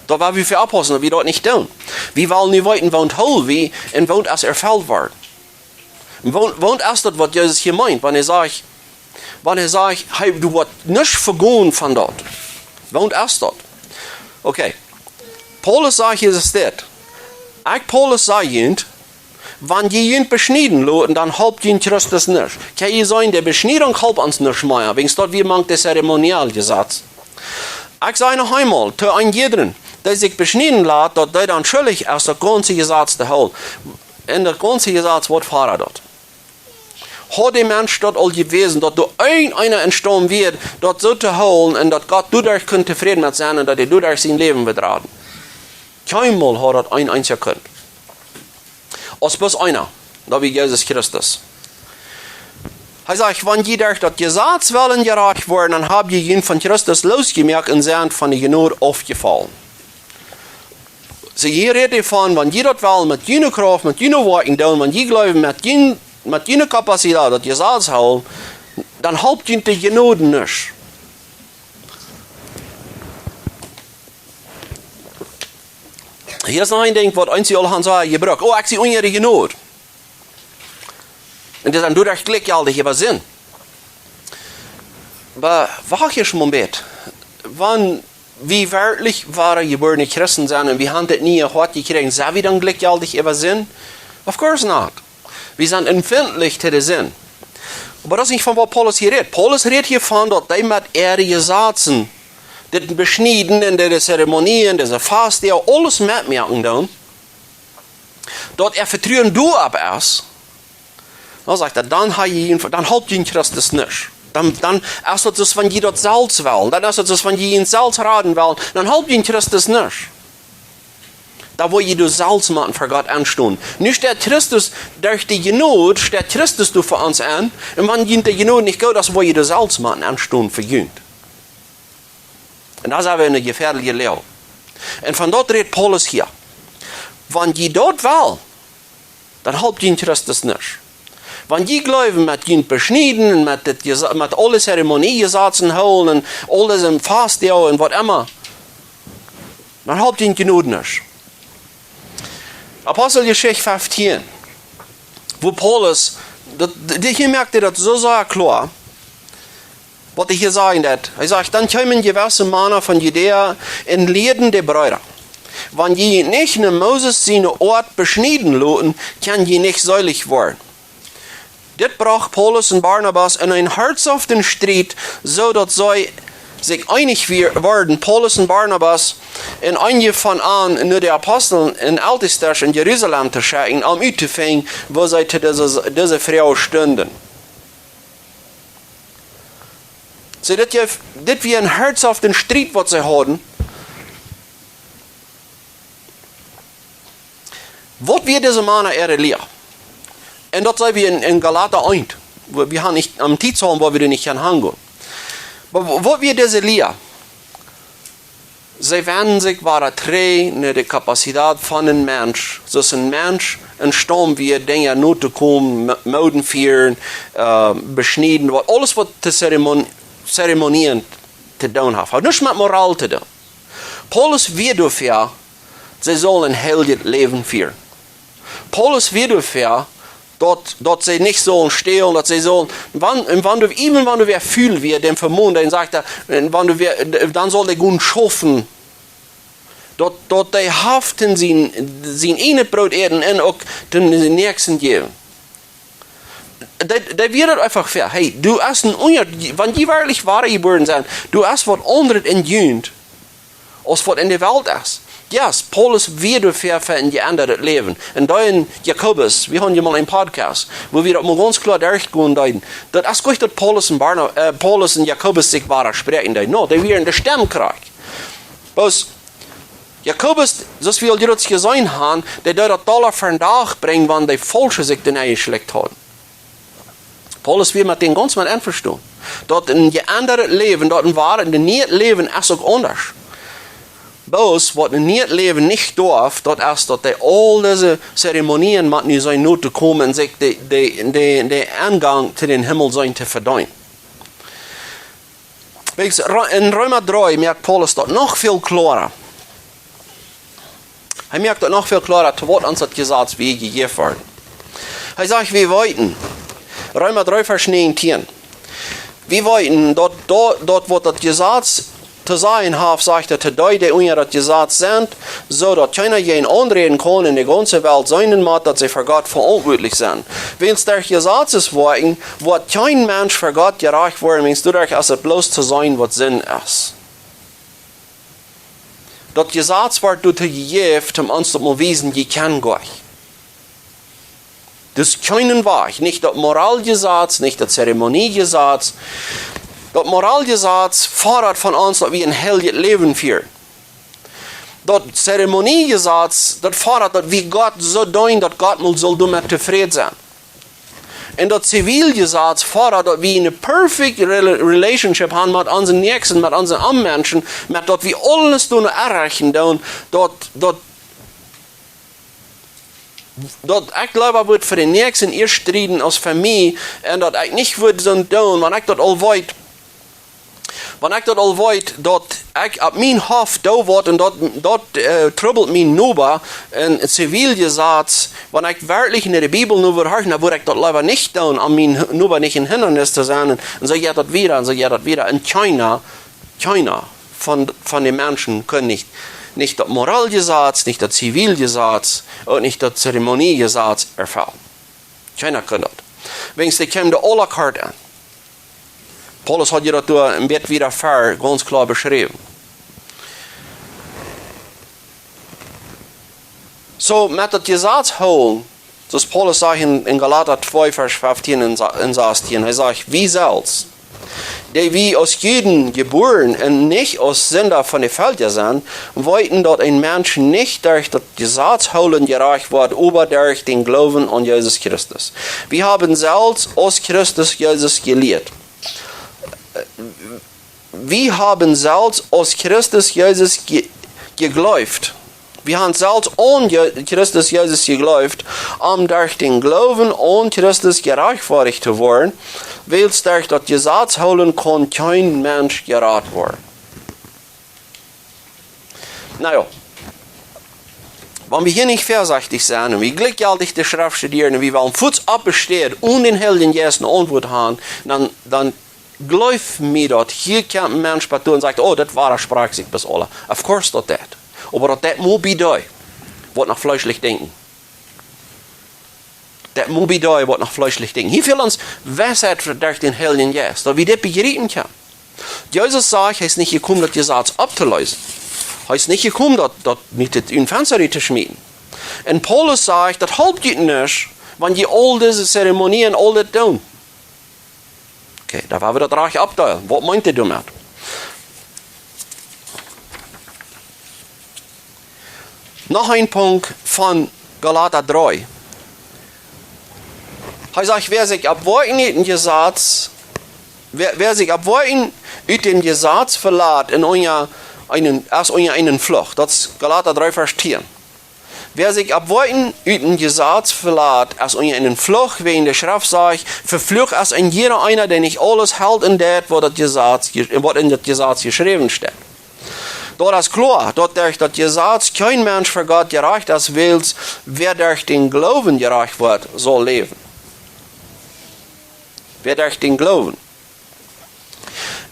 Daut wia wie fa oppaussen, daut wie daut nich doonen. Wie wellen nu weeten, woont hool wie un woont es erfelt worden. Woont, woont es daut, waut Jesus hia meent, wan hee sajcht, wan hee sajcht: "Hey, du woascht nich vegonen von daut"? Woont es daut? Okay. Paulus sajcht hia soo dit: "Ekj, Paulus, saj junt, wan jie junt beschnieden loten, dan halpt junt Christus nuscht." Kjenn jie seenen, de Beschniedunk halpt ons nuscht mea, wäajens daut wia mank daut Zeremonialjesaz. Ekj saj noch eemol to een jiedren, dee sikj beschnieden lat, daut dee dan schullich es, daut gaunze Jesaz to hoolen. Un daut gaunze Jesaz, waut foddat daut? Haud de Mensch daut aul jewäsen, daut doa irjenteena emstaund wia, daut soo to hoolen un daut Gott doaderch kunn tofräd met sennen un daut hee doaderch sien Läwen wudd raden? Kjeenmol haud daut een eensja jekunt. Aus bloos eena, daut wia Jesus Christus. Hee sajcht: "Wan jie derch daut Jesaz wellen jerajcht woaren, dan hab jie junt von Christus losjemoakt un sent von de Jnod aufjefollen." See, hia rät hee von, wan jie daut wellen met june Krauft, met june Woakjen doonen, wan jie jleewen met jun, met june Kapazitäten daut Jesaz hoolen, dan halpt junt de Jnod nuscht. Hia es noch een Dinkj, waut eenje aul han soo jebrukt: "Oh, ekj sie unja de Jnod." Un dee sent doaderch jlikjjeltich äwa Sind. Oba wacht ieescht mol een bät. Wan wie werkjlich woare jebuarne Christen sent un wie han daut niee Hoat jekjräajen, sent wie dan jlikjjeltich äwa Sind? Of course not. Wie sent empfintlich to de Sind. Oba daut es nich von waut Paulus hia rät. Paulus rät hia von, daut dee met äare Jesazen, dit Beschnieden un de Zeremonien, dise Fast, dee aules metmoaken doonen, daut äa Vetruen doaropp es, dan sajcht hee: "Dan ha jie, dan halpt junt Christus nuscht. Dan, dan es daut soo aus wan jie daut selfst wellen. Dan es daut soo aus wan jie junt selfst raden wellen. Dan halpt junt Christus nuscht. Dan woa jie doa selfst motten fa Gott enstonen. Nu steit Christus, derch de Jnod steit Christus doa fa ons en. Un wan junt de Jnod nich goot es, woa jie doa selfst motten enstonen fa junt." Un dan sent wie en eene jefäadelje Loag. Un von daut rät Paulus hia. Wan jie daut wellen, dan halpt junt Christus nuscht. Wan jie jleewen met junt beschnieden un met, dit Jesa- met aule Zeremoniejesazen hoolen un aules em Fastjoa un waut emma, dan halpt junt Jnod nuscht. Aposteljeschicht feftieen, wua Paulus, daut, dee hia moakt daut soo sea kloa, waut hee hia sajen deed. Hee sajcht: Dan kjeemen jewesse Mana von Judäa un lieeden de Breeda: Wan jie junt nich no Moses siene Oat beschnieden loten, kjenn jie nich seelich woaren. Dit brocht Paulus un Barnabas en een hartshaften Striet, soo daut see sikj eenich wie- worden, Paulus un Barnabas un eenje von an no de Apostel un Eltestasch en Jerusalem to schekjen, om uttofinjen, woo see to dise, dise Froag stunden. See, dit, jeef- dit wia een hartshaften Striet, waut see hauden. Waut wia dise Mana äare Lia? Un daut seenen wie en, en Galata eent. Wie, wie haben nich, aum Tiet saul wie doa nich aun hangonen. Oba wa- waut wia dise Lia? See wenden sikj wada trigj no de Kapazitäten von een Mensch. Soo aus een Mensch em Staut wia, Dinja notokomen, Mo- Moden fieren, äh, beschnieden, waut, aules waut de Zeremon- Zeremonien to doonen haft. Haft nuscht met Moral to doonen. Paulus wia doafäa, see sullen een heiljet Läwen fieren. Paulus wia doafäa, daut, daut see nich sullen stälen, daut see sullen, wan, un wan du, even wan du wäa ful wia, dän vemoonen, dän sajcht hee, un wan du wäa, dan saul dee gonen schaufen. Daut, daut dee haft en sien, sien ieejnet Broot äten un uk dän, dän Näakjsten jäwen. Dee, dee wia daut eefach fa, hey, du hast een Unja-, wan jie werkjlich wadajebuaren sent, du hast waut aundret en junt, aus waut en de Welt es. Yes, Paulus wia doafäa fa een jeendat Läwen. Un doa en Jakobus, wie hauden je mol een Podcast, wua wie daut mol gaunz kloa derchgonen deeden. Daut es goot, daut Paulus un Barna-, äh, Paulus un Jakobus sikj wada spräakjen deeden. No, dee wieren de Stemkjrakjt. Bloos, Jakobus, soo aus wie aul jrods jeseenen haben, dee deed daut dolla vondoag brinjen, wan dee Faulsche sikj doa nenjeschlekjt hauden. Paulus wia met dän gaunz met envestonen. Daut een jeendat Läwen, daut een woaret, een nieet Läwen es uk aundasch. Bloos waut een nieet Läwen nich deit, daut es daut dee aul dise Zeremonien met nu sent notokomen un sikj de, de, de, de Engank to dän Himmel sent to vedeenen. Weetst, Re- en Reema dree moakt Paulus daut noch väl kloara. Hee moakt daut noch väl kloara, to waut ons daut Jesaz wia jejäft worden. Hee sajcht, wie weeten, Reema dree Varsch näajentieen, wie weeten daut, daut, daut waut daut Jesaz to sajen haft, sajcht hee, to dee, dee unja daut Jesaz sent, soo daut kjeena an aunräden kaun en de gaunze Welt, seenen mott, daut see ver Gott veauntwuatlich sent. Wiels derch Jesazes Woakjen woat kjeen Mensch ver Gott jerajcht woaren, wiels doaderch es et bloos to seenen, waut Sind es. Daut Jesaz woat doatoo jejäft, om ons daut mol wiesen, jie kjennen Gott. Daut es kjeen Wajch, nich daut Moraljesaz, nich daut Zeremoniejesaz. Daut Moraljesaz foddat von ons, daut wie een heiljet Läwen fieren. Daut Zeremoniejesaz, daut foddat, daut wie Gott soo deenen, daut Gott mol saul doamet tofräd sennen. Un daut Ziviljesaz foddat, daut wie eene perfect rela- relationship haben met onsen Näakjsten, met onse Aunmenschen, met daut wie aules doonen erreichen doonen, daut, daut daut ekj leewa wudd fa dän Näakjsten ieescht strieden aus fa mie, un daut ekj nich wudd soont doonen, wan ekj daut aul weet, wan ekj daut aul weet, daut ekj opp mien Hoff doo waut un daut, daut, äh, trubbelt mienen Noba, en Ziviljesaz, wan ekj werkjlich en de Bibel nu wudd horchen, dan wudd ekj daut leewa nich doonen, om mienen Noba nich een Hindanis to sennen, un, un soo jeit daut wieda, un soo jeit daut wieda, un kjeena kjeena von, von de Menschen kunn nich, nich daut Moraljesaz, nich daut Ziviljesaz, uk nich daut Zeremoniejesaz erfellen. Kjeena kunn daut. Wiels dee kjeemen doa aula kort aun. Paulus haud je daut doa een bät wieda ver gaunz kloa beschräwen. Soo, met daut Jesaz hoolen, soo aus Paulus sajcht en, en Galata twee, Varsch feftieen un sa- un sastieen, hee sajcht, wie selfst, dee wie aus Juden jebuaren un nich aus Sinda von de Velkja sent, weeten, daut een Mensch nich derch daut Jesaz hoolen jerajcht woat, oba derch dän Gloowen aun Jesus Christus. Wie haben selfst aus Christus Jesus jelieet. Wie haben selfst aus Christus Jesus je- jejleeft. Wie haben selfst aun Je-, Christus Jesus jejleeft, om derch dän Gloowen aun Christus jerajchtfoadicht to woaren, wiels derch daut Jesaz hoolen kaun kjeen Mensch jerat woaren. Na jo, wan wie hia nich väasechtich sent un wie jlikjjeltich de Schreft studieren un wie wellen fuaz opp de Städ onen dän Heiljen Jeist eene Auntwuat haben, dan, dan jleew mie daut, hia kjemt een Mensch bie too un sajcht: "Oh, daut wadasprajcht sikj bloos aula." Of course daut deit. Oba daut deit mau bie dee, waut noch fleeschlich denkjen. Daut mau bie dee, waut noch fleeschlich denkjen. Hia fält ons Weisheit derch dän Heiljen Jeist, daut wie dit bejriepen kjennen. Jesus sajcht, hee es nich jekomen, daut Jesaz opptoleesen. Hee es nich jekomen, daut, daut nich daut ut daut Fensta to schmieten. Un Paulus sajcht, daut halpt junt nich, wan jie aul dise Zeremonien, aul dit doonen. Okay, dan woa wie daut rajcht oppdeelen. Waut meent hee doamet? Noch een Punkt von Galata dree. Hee sajcht: "Wäa sikj opp Woakjen ut een Jesaz, wäa, wäa sikj opp Woakjen ut een Jesaz velat, en unja eenen, es unja eenen Fluch." Daut es Galata dree, Varsch tieen. "Wäa sikj opp Woakjen ut een Jesaz velat, es unja eenen Fluch, wäajen de Schreft sajcht: Veflucht es een jieda eena, dee nich aules helt en daut, waut daut Jesaz je-, waut en daut Jesaz jeschräwen steit." Daut es kloa, daut derch daut Jesaz kjeen Mensch ver Gott jerajcht es, wiels wäa derch dän Gloowen jerajcht woat, saul läwen. Wäa derch dän Gloowen.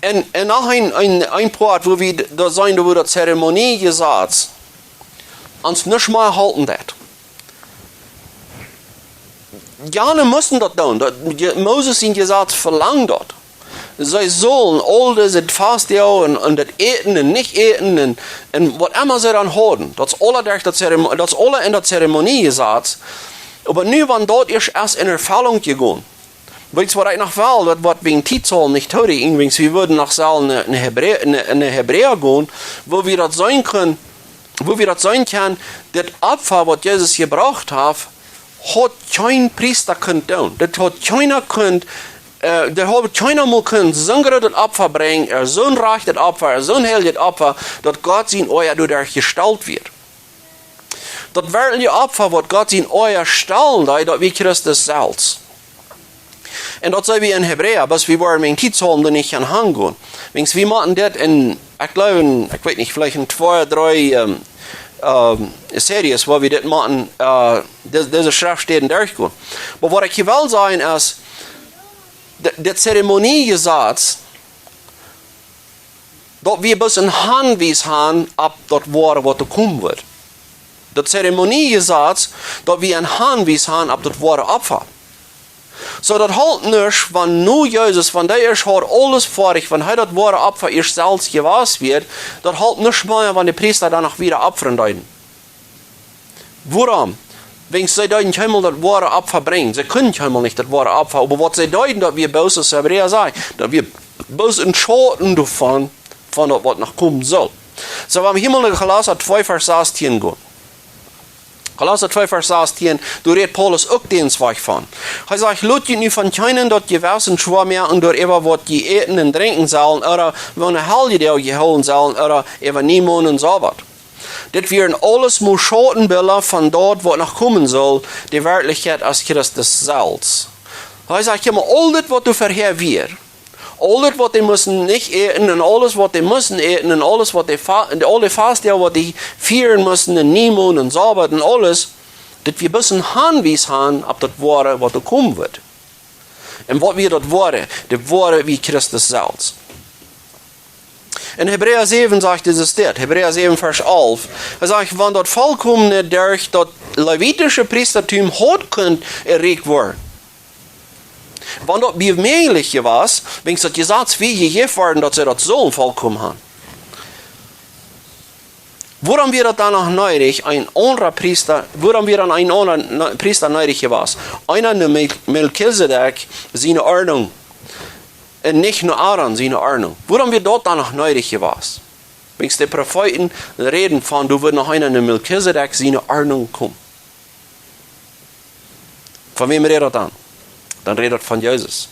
Un, un noch een, een, een Poat, wua wie d-, doa seenen, wua daut Zeremoniejesaz ons nich mea halpen deit. Jane musten daut doonen. Daut, Je-, Moses sien Jesaz velangd daut. See sullen aul dise Fastjoa un, un daut Äten un nich äten un, un waut emma see dan hauden. Daut es aula derch daut Zeremo-, daut es aula en daut Zeremoniejesaz. Oba nu, wan daut ieescht es en Erfellunk jegonen. Weetst waut ekj noch well, daut woat wäajen Tiet saul nich toorieekjen, wäajen wie wudden noch sellen no, no Hebräa, no, no Hebräa gonen, wua wie daut seenen kjennen, wua wie daut seenen kjennen, daut Opfa, waut Jesus jebrocht haft, haud kjeen Priesta kunt doonen. Daut haud kjeena kunt, äh, daut haud kjeena mol kunt soon grootet Opfa brinjen, ea soon rajchtet Opfa, ea soon heiljet Opfa, daut Gott sien Oaja doaderch jestalt wort. Daut werkjliche Opfa, waut Gott sien Oaja stalen deed, daut wia Christus selfst. Un daut seenen wie en Hebräa, bat wie woaren wäajen Tiet sellen doa nich aun hangonen. Wäajen wie motten dit en, ekj jleew, en, ekj weet nich, veleicht en twee, dree, ähm, ähm, Series, wua wie dit motten, äh, dis-, dise Schreftstäden derchgonen. Oba waut ekj hia well sajen es, de, dit Zeremoniejesaz, daut wie bloos een Hanwies haben opp daut Woare, waut doa komen woat. Daut Zeremoniejesaz, daut wie een Hanwies haben opp daut woare Opfa. Soo, daut halpt nuscht, wan nu Jesus, wan dee ieescht haud aules foadich, wan hee daut woare Opfa ieescht selfst jewast wia, daut halpt nuscht mea, wan de Priesta dan noch wieda opfren deeden. Wuarom? Wäajen see deeden kjeenmol daut woare Opfa brinjen. See kunnen kjeenmol nich daut woare Opfa. Oba waut see deeden, daut wia bloos, aus Hebräa sajcht, daut wia bloos een Schauten doavon, von daut, waut noch komen saul. Soo, wan wie hia mol no Kolossa twee, Varsch sastieen gonen. Kolossa twee, Varsch sastieen, doa rät Paulus uk dän Wajch von. Hee sajcht: "Lot junt nu von kjeenen daut Jewessen schwoa moaken doaräwa, waut jie äten un drinkjen sellen, ooda woone Heljedoag jie hoolen sellen, ooda äwa Niemonden un Sabat." Dit wieren aules mau Schautenbilda von daut, waut noch komen saul, de Werkjlichkjeit es Christus selfst. Hee sajcht: "Kjikj mol, aul dit, waut doa verhäa wia, aul dit, waut dee musten nich äten, un aules, waut dee musten äten, un aules, waut dee fa-, un aule Fastjoa, waut dee fieren musten, un Niemonden un Sabat un aules, dit wia bloos een Hanwies haben opp daut Woare, waut doa komen woat." Un waut wia daut Woare? Daut Woare wia Christus selfst. En Hebräa säwen sajcht et dit, Hebräa säwen, Varsch alf. Hee sajcht: "Wan daut Volkomne derch daut levitische Priestatum haud kunt erreicht woaren, wan daut wia mäajlich jewast, wäajen daut Jesaz wia jejäft worden, daut see daut sullen volkomen haben, wuarom wia daut dan noch needich, een aundra Priesta, wuarom wia dan een aundra ne-, Priesta needich jewast? Eena no Mel-, Melchisedek siene Ordnunk, un nich no Aaron siene Ordnunk. Wuarom wia daut dan noch needich jewast?" Wäajen de Profeeten räden von, doa woat noch eena no Melchisedek siene Ordnunk komen. Von wäm rät daut dan? Dan rät daut von Jesus.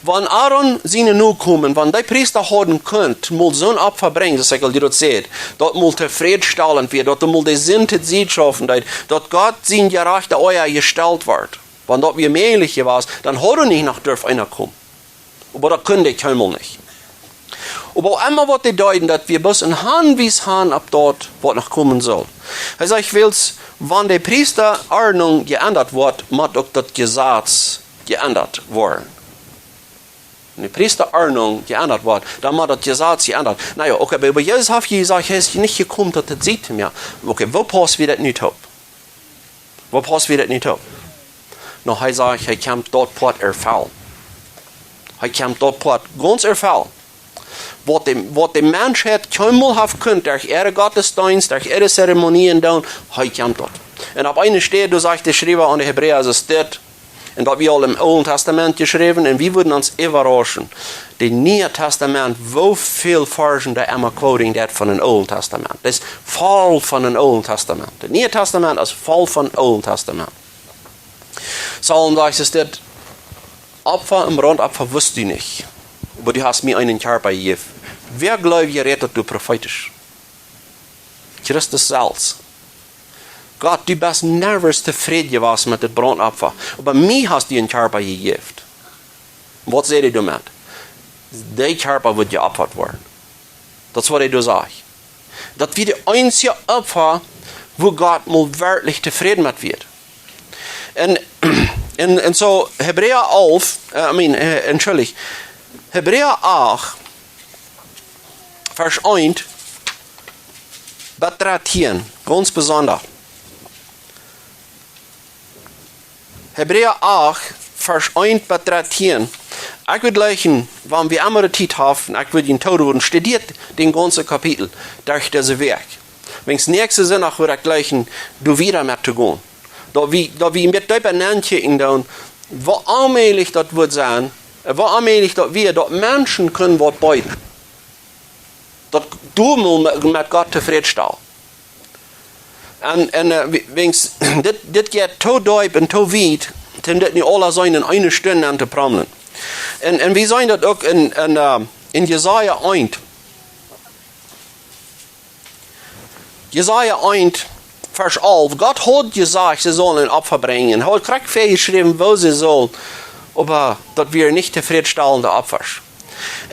Wan Aaron siene Nokomen, wan dee Priesta hauden kunt mol soon Opfa brinjen, soo aus ekj aul die daut säd, daut mol tofrädstellent wia, daut mol de Sind to Sied schaufen deed, daut Gott sien jerajchtet Oaja jestalt wort, wan daut wia mäajlich jewast, dan haud doa nich noch durft eena komen. Oba daut kunn dee kjeenmol nich. Oba emma waut dee deeden, daut wia bloos een Hanwies han opp daut, waut noch komen sull. Hee sajcht, wiels, wan de Priestaordnunk jeendat woat, mott uk daut Jesaz jeendat woaren. Wan de Priestaordnunk jeendat woat, dan mott daut Jesaz jeendat. Na jo, okay, oba Jesus haft jesajcht, hee es nich jekomen, daut et siet to moaken. Okay, woo paust wie daut nu toop? Woo paust wie daut nu toop? Nu, hee sajcht, hee kjemt daut Poat erfellen. Hee kjemt daut Poat gaunz erfellen. Waut de, waut de Menschheit kjeenmol haft kunt, derch äare Gottesdeenst, derch äare Zeremonien doonen, hee kjemt daut. Un opp eene Städ, doa sajcht de Schriewa aun de Hebräa, es dit, un daut wia aul em Oolen Tastament jeschräwen, un wie wudden ons äwarauschen, daut Niee Tastament, woo väl Varschen doa emma quoting deit von daut Oole Tastament. Daut es voll von daut Oole Tastament. Daut Niee Tastament es voll von daut Oole Tastament. Psalm sajcht es dit: Opfa un Brauntopfa wust du nich, oba du hast mie eenen Kjarpa jejäft. Wäa jleeft, jie rät daut du profeetisch? Christus selfst. Gott, du best never tofräd jewast met daut Brauntopfa, oba mie hast du een Kjarpa jejäft. Waut säd hee doamet? Dee Kjarpa woat jeopfat woaren. Daut es waut hee doa sajcht. Daut wia daut eensje Opfa, wua Gott mol werkjlich tofräd met wia. Un, un, un soo Hebräa alf, äh, I mean, äh, entschuldicht, Hebräa acht, Varsch eent bat dartieen, gaunz besonda. Hebräa acht, Varsch eent bat dartieen. Ekj wudd jleichen, wan wie emma de Tiet haben, ekj wudd junt tooroden, studieet daut gaunze Kapitel derch dise Wäakj. Wiels näakjsten Sindach wudd ekj jleichen, doa wieda met to gonen. Daut wie, daut wie een bät deepa nenkjikjen doonen, woo onmäajlich daut wudd sennen, woo onmäajlich daut wia, daut Menschen kunnen waut beeden. Daut du mol met, met Gott tofräd stalen. Un, un, äh, wie-, wiels, dit, dit jeit too deep un too wiet, om dit nu aules en eene Stund aun to promlen. Un, un wie seenen daut uk en, en, äh, en Jesaja eent. Jesaja eent, Varsch alf. Gott haud jesajcht, see sullen een Opfa brinjen. Hee haud krakjt väajeschräwen, woo see sullen, oba daut wieren nich tofrädstalende Opfasch.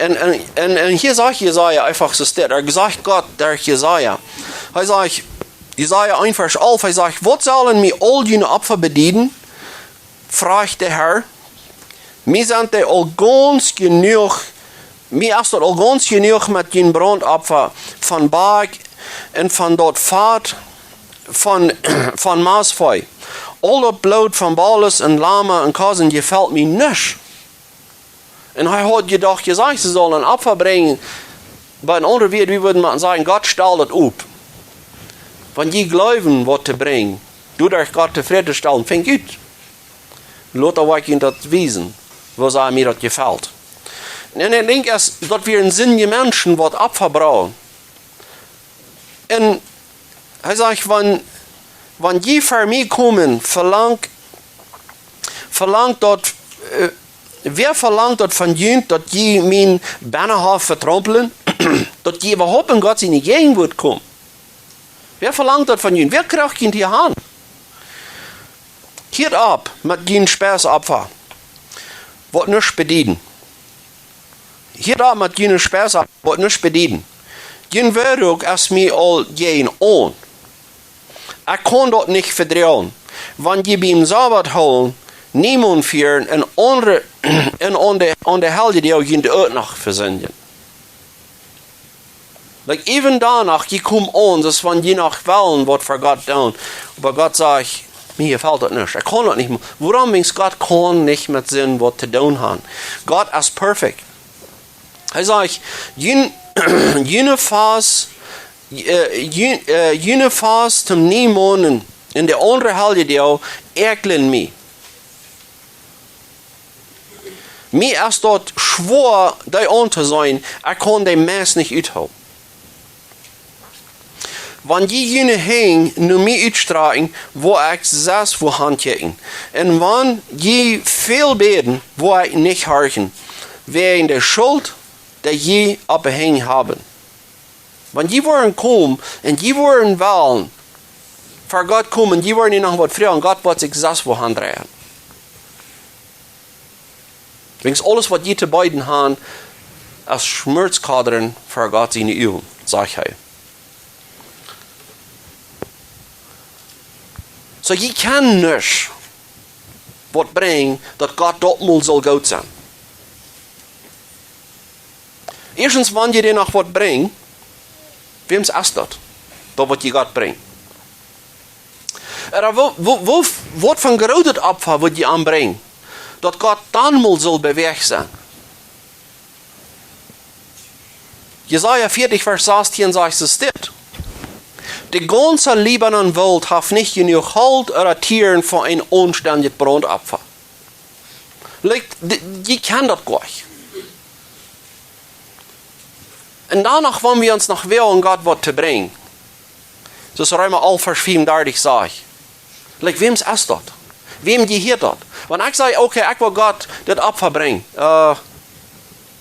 Un, un, un, un hia sajcht Jesaja eefach soo dit. Hee sajcht Gott derch Jesaja. Hee sajcht, Jesaja eent Varsch alf, hee sajcht: "Waut sellen mie aul june Opfa bedieden?" froagt de Herr. "Mie sent dee aul gaunz jenuach, mie es daut aul gaunz jenuach met jun Brauntopfa von Boakj un von daut Fat von, von Mastvee. Aul daut Bloot von Bolles un Lama un Kosen jefelt mie nich." Un hee haud jedocht, jesajcht, see sullen een Opfa brinjen. Bie een aundret Wuat, wie wudden mau sajen, Gott stalt daut opp. Wan jie jleewen, waut to brinjen, doaderch Gott tofräd to stalen, finj ut. Lota woa ekj junt daut wiesen, woo sea mie daut jefelt. Un ekj denkj, es daut wie een sindje Menschen waut Opfa brinjen. Un hee sajcht, wan, wan jie ver mie komen, velangt, velangt daut, äh, wäa velangt daut von junt, daut jie mien Bennenhoff vetraumplen? Daut jie äwahaupt en Gott siene Jäajenwoat komen? Wäa velangt daut von junt? Wäa kjricht junt hia han? Hieet opp met jun Speisopfa, waut nuscht bedieden. Hieet opp met june Speisopfa, waut nuscht bedieden. Jun Weerook es mie aul jäajen aun. Ekj kaun daut nich vedroagen. Wan jie biem Sabat hoolen, niemonden fieren un aundre, un aun de, aun de Heljedoag junt uk noch vesindjen. Like, even doano, jie komen aun, daut wan jie noch wellen waut fa Gott doonen. Oba Gott sajcht, mie jefelt daut nich. Ekj kaun daut nich mea. Wuarom? Wiels Gott kaun nich met Sind waut to doonen han. Gott es perfekt. Hee sajcht, jun-, june Fast, äh, jun-, äh, june Fast toom Niemonden un de aundre Heljedoag äakjlen mie. Mie es daut schwoa, dee auntoseenen, ekj kaun dee meist nich uthoolen. Wan jie june Henj no mie utstrakjen, woa ekj sest wua han kjikjen. Un wan jie väl bäden, woa ekj nich horchen. wäajen de Schult, dee jie oppe Henj haben. Wan jie woaren komen un jie woaren wellen ver Gott komen, jie woaren nie noch waut froagen, Gott woat sikj selfst woa aundreien. Wäajen aules waut jie to beeden haben, es Schmutzkauder ver Gott siene Uagen, sajcht hee. Soo, jie kjennen nich waut brinjen, daut Gott daut mol saul goot sennen. Ieeschtens, wan jie dan noch waut brinjen, wäms es daut? Daut waut jie Gott brinjen. Ooda woo, woo, woo, waut fa grootet Opfa woa jie aunbrinjen, daut Gott dan mol saul bewäacht sennen? Jesaja vieetich, Varsch sastieen sajcht et dit: De gaunze Libanon Woolt haft nich jenuach Holt ooda Tieren fa een aunstendjet Brauntopfa. Like, d-, jie kjennen daut goanich. Un dan noch, wan wie ons noch woagen Gott waut to brinjen, soo aus Reema alf Varsch fiefendartich sajcht, like, wäms es daut? Wäm jehieet daut? Wan ekj saj, okay, ekj well Gott dit Opfa brinjen, äh,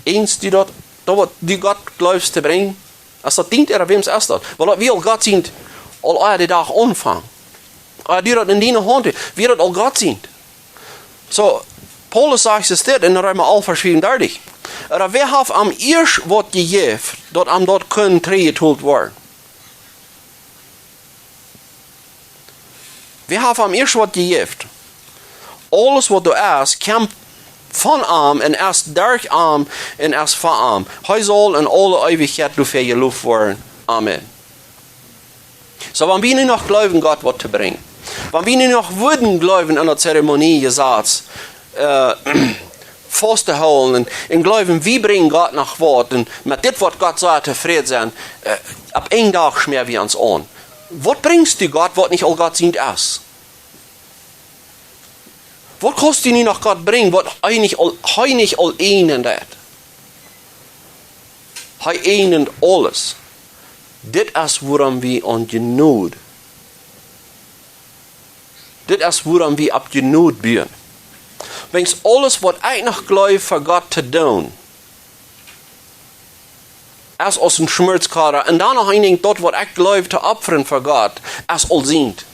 eens du daut, daut waut du Gott jleefst to brinjen, es daut dient, ooda wäms es daut? Wiels daut wia aul Gott sient, aul ea de Dach aunfunk. Ea du daut en diene Haunt, wia daut aul Gott sient. Soo, Paulus sajcht et dit en Reema alf Varsch fiefendartich: Ooda wäa haft am ieescht waut jejäft, daut am daut kunn trigjjetolt woaren? Wäa haft am ieescht waut jejäft? Aules waut doa es, kjemt von am un es derch am un es fa am. Hee saul en aule Eewichkjeit doafäa jeloft woaren. Amen. Soo, wan wie nu noch jleewen, Gott waut to brinjen, wan wie nu noch wudden jleewen aun daut Zeremoniejezaz, äh, faust to hoolen un, un jleewen, wie brinjen Gott noch waut, un met dit woat Gott sea tofräd sennen, äh, opp een Dach schmäa wie ons aun. Waut brinjst du Gott, waut nich aul Gott sient es? Waut kaust du nu noch Gott brinjen, waut hee nich aul, hee nich aul eenen deit? Hee eent aules. Dit es wuarom wie aun Jnod. Dit es wuarom wie opp Jnod buen. Wiels aules waut ekj noch jleew fa Gott to doonen, es aus een Schmutzkauder. Un dan noch een Dinkj, daut waut ekj jleew to opfren fa Gott, es aul sient.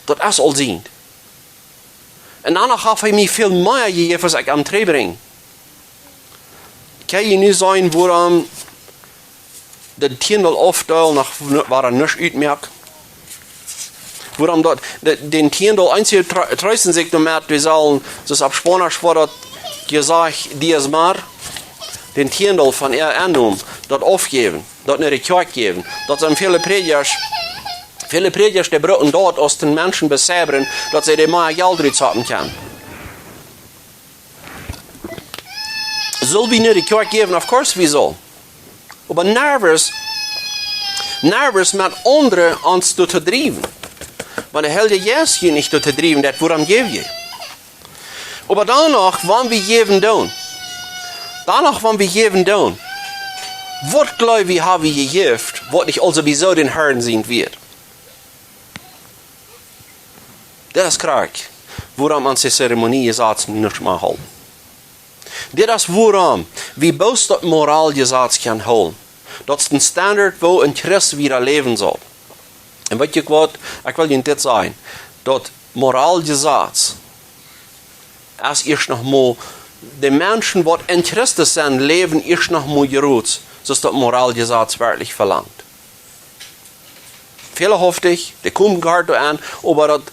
Daut es aul sient. Un dan noch haft hee mie väl mea jejäft aus ekj am trigjbrinj. Kjenn jie nu seenen, wuarom de Tiendel aufdeelen noch n-, wada nuscht utmoakt? Wuarom daut, de, dän Tiendel, eenje tre-, treesten sikj doamet, wie sellen, soo aus opp Spaunisch woat daut jesajcht, diezmar, dän Tiendel von äa Ennom, daut aufjäwen, daut no de Kjoakj jäwen. Daut sent väle Prädjasch, väle Prädjasch, dee brucken daut, aus de Menschen beseibren, daut see doa mea Jelt rutzappen kjennen. Sell wie no de Kjoakj jäwen? Of course wie sellen. Oba nuscht, nuscht met aundre ons doatoo driewen. Wan de Heilje Jeist junt nich doatoo driewen deit, wuarom jäw jie? Oba dan noch, wan wie jäwen doonen. Dan noch, wan wie jäwen doonen. Waut jleew jie, hab jie jejäft, waut nich aulsoo bie soo dän Herrn sient wia? Daut es krakjt, wuarom ons de Zeremoniejezaz nich mea hoolen. Dit es wuarom wie bloos daut Moraljesaz kjennen hoolen. Daut es een Standard, woo een Christ wada läwen saul. Un weet jie waut? Ekj well junt dit sajen. Daut Moraljesaz es ieescht noch mol, de Menschen waut en Christus sent, läwen ieescht noch mol jrod, soo aus daut Moraljesaz werkjlich velangt. Fälahaftich, dee komen goot doaraun, oba daut,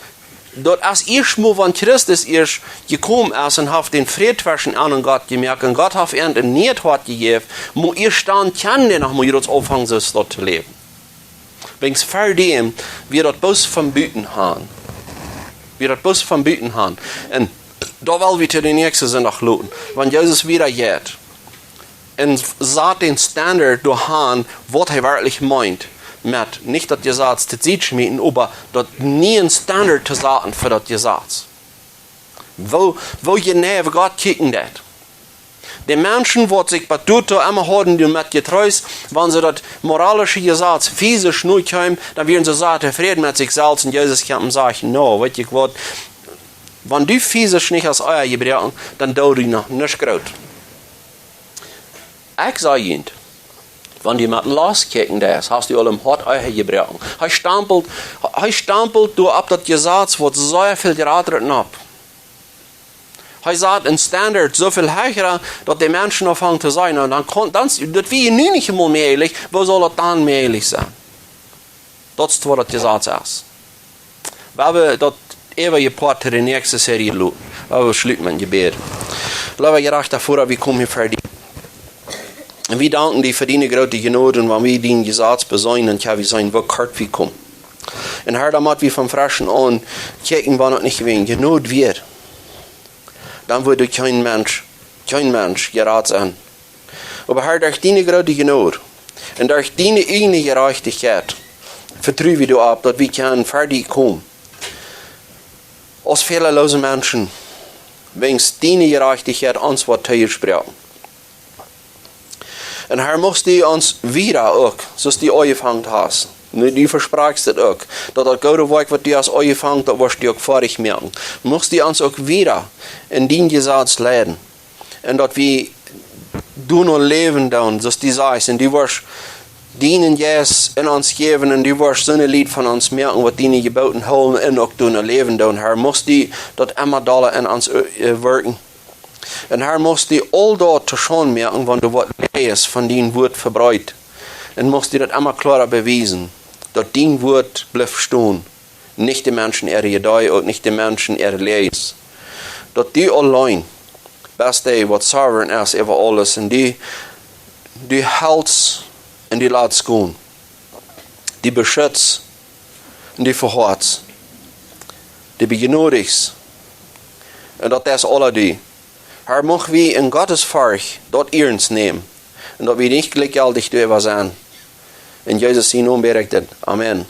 daut es ieescht mol, wan Christus ieescht jekomen es un haft dän Fräd tweschen an un Gott jemoakt, un Gott haft an een niet Hoat jejäft, mau ieescht dan kjennen dee noch mol jrod aunfangen, soo daut to läwen. Wiels ver däm, wia daut bloos von buten han. Wia daut bloos von buten han. Un doa well wie to dän näakjsten Sindach loten, wan Jesus wada kjemt. Un sat dän Standard doaraun, waut hee werkjlich meent, met nich daut Jesaz to Sied schmieten, oba daut nieen Standard to saten fa daut Jesaz. Woo, woo jeneiw Gott kjikjen deit. De Menschen, waut sikj bat doatoo emma hauden doamet jetreest, wan see daut moralische Jesaz fisisch nokjeemen, dan wieren see sea tofräd met sikj selfst un Jesus kjeem un säd: "No, weet jie waut, Wan du physisch nich hast Ehe jebroaken, dan doo du noch nuscht groot. Ekj saj junt, wan du met Lost kjikjen deist, hast du aul em Hoat Ehe jebroaken. Hee stampelt, hee stampelt doa opp daut Jesaz, waut soo väl jrata es, opp. Hee sat een Standard soo väl hecha, daut de Menschen aunfangen to sajen: "Na, dan kaun, dan, daut wia nu nich emol mäajlich, woo saul daut dan mäajlich sennen?" Daut es waut daut Jesaz es. Wie haben daut äwa je Poat to de näakjste Serie loten. Wie schluten met een Jebäd. Leewa jerajchta Voda, wie komen hia ver die. Un wie danken die fa diene groote Jnod, un wan wie dien Jesaz beseenen, dan kjenn wie seenen, woo kort wie komen. Un Herr, dan mott wie von freschen aun kjikjen, wan et nich wäajen Jnod wia, dan wudd kjeen Mensch, kjeen Mensch jerat sennen. Oba Herr, derch diene groote Jnod un derch diene ieejne Jerajchtichkjeit vetru wie doaropp, daut wie kjennen ver die komen aus fälaloose Menschen, wäajen diene Jerajchtichkjeit ons woat tojesproaken. Un Herr, muchst du ons wieda uk, soo aus du aunjefongen hast. Nu, du vesprakjst et uk, daut daut goode Woakj, waut du hast aunjefongen, daut woascht du uk foadich moaken. Muchst du ons uk wieda en dien Jesaz leiden. Un daut wie doano läwen doonen, soo aus du sajchst. Un du woascht dienen Jeist en ons jäwen un du woascht soone Lied von ons moaken, waut diene Jeboten hoolen un uk doano läwen doonen. Herr, muchst du daut emma dolla en ons, äh, wirkjen. Un Herr, muchst du aul daut to Schaund moaken, wan doa waut Läajes von dien Wuat vebreet. Un muchst du daut emma kloara bewiesen, daut dien Wuat blift stonen. Nich de Menschen äare Iedee, uk nich de Menschen äare Läajes. Daut du auleen best dee, waut sovereign es äwa aules. Un du, du helst un du latst gonen. Du beschutst un du vehoatst. Du bejnodichst. Un daut es aules du. Herr, mucht wie en Gottesforcht daut iernst nämen. Un daut wie nich jlikjjeltich doaräwa sennen. En Jesus sienen Nomen bäd ekj dit. Amen.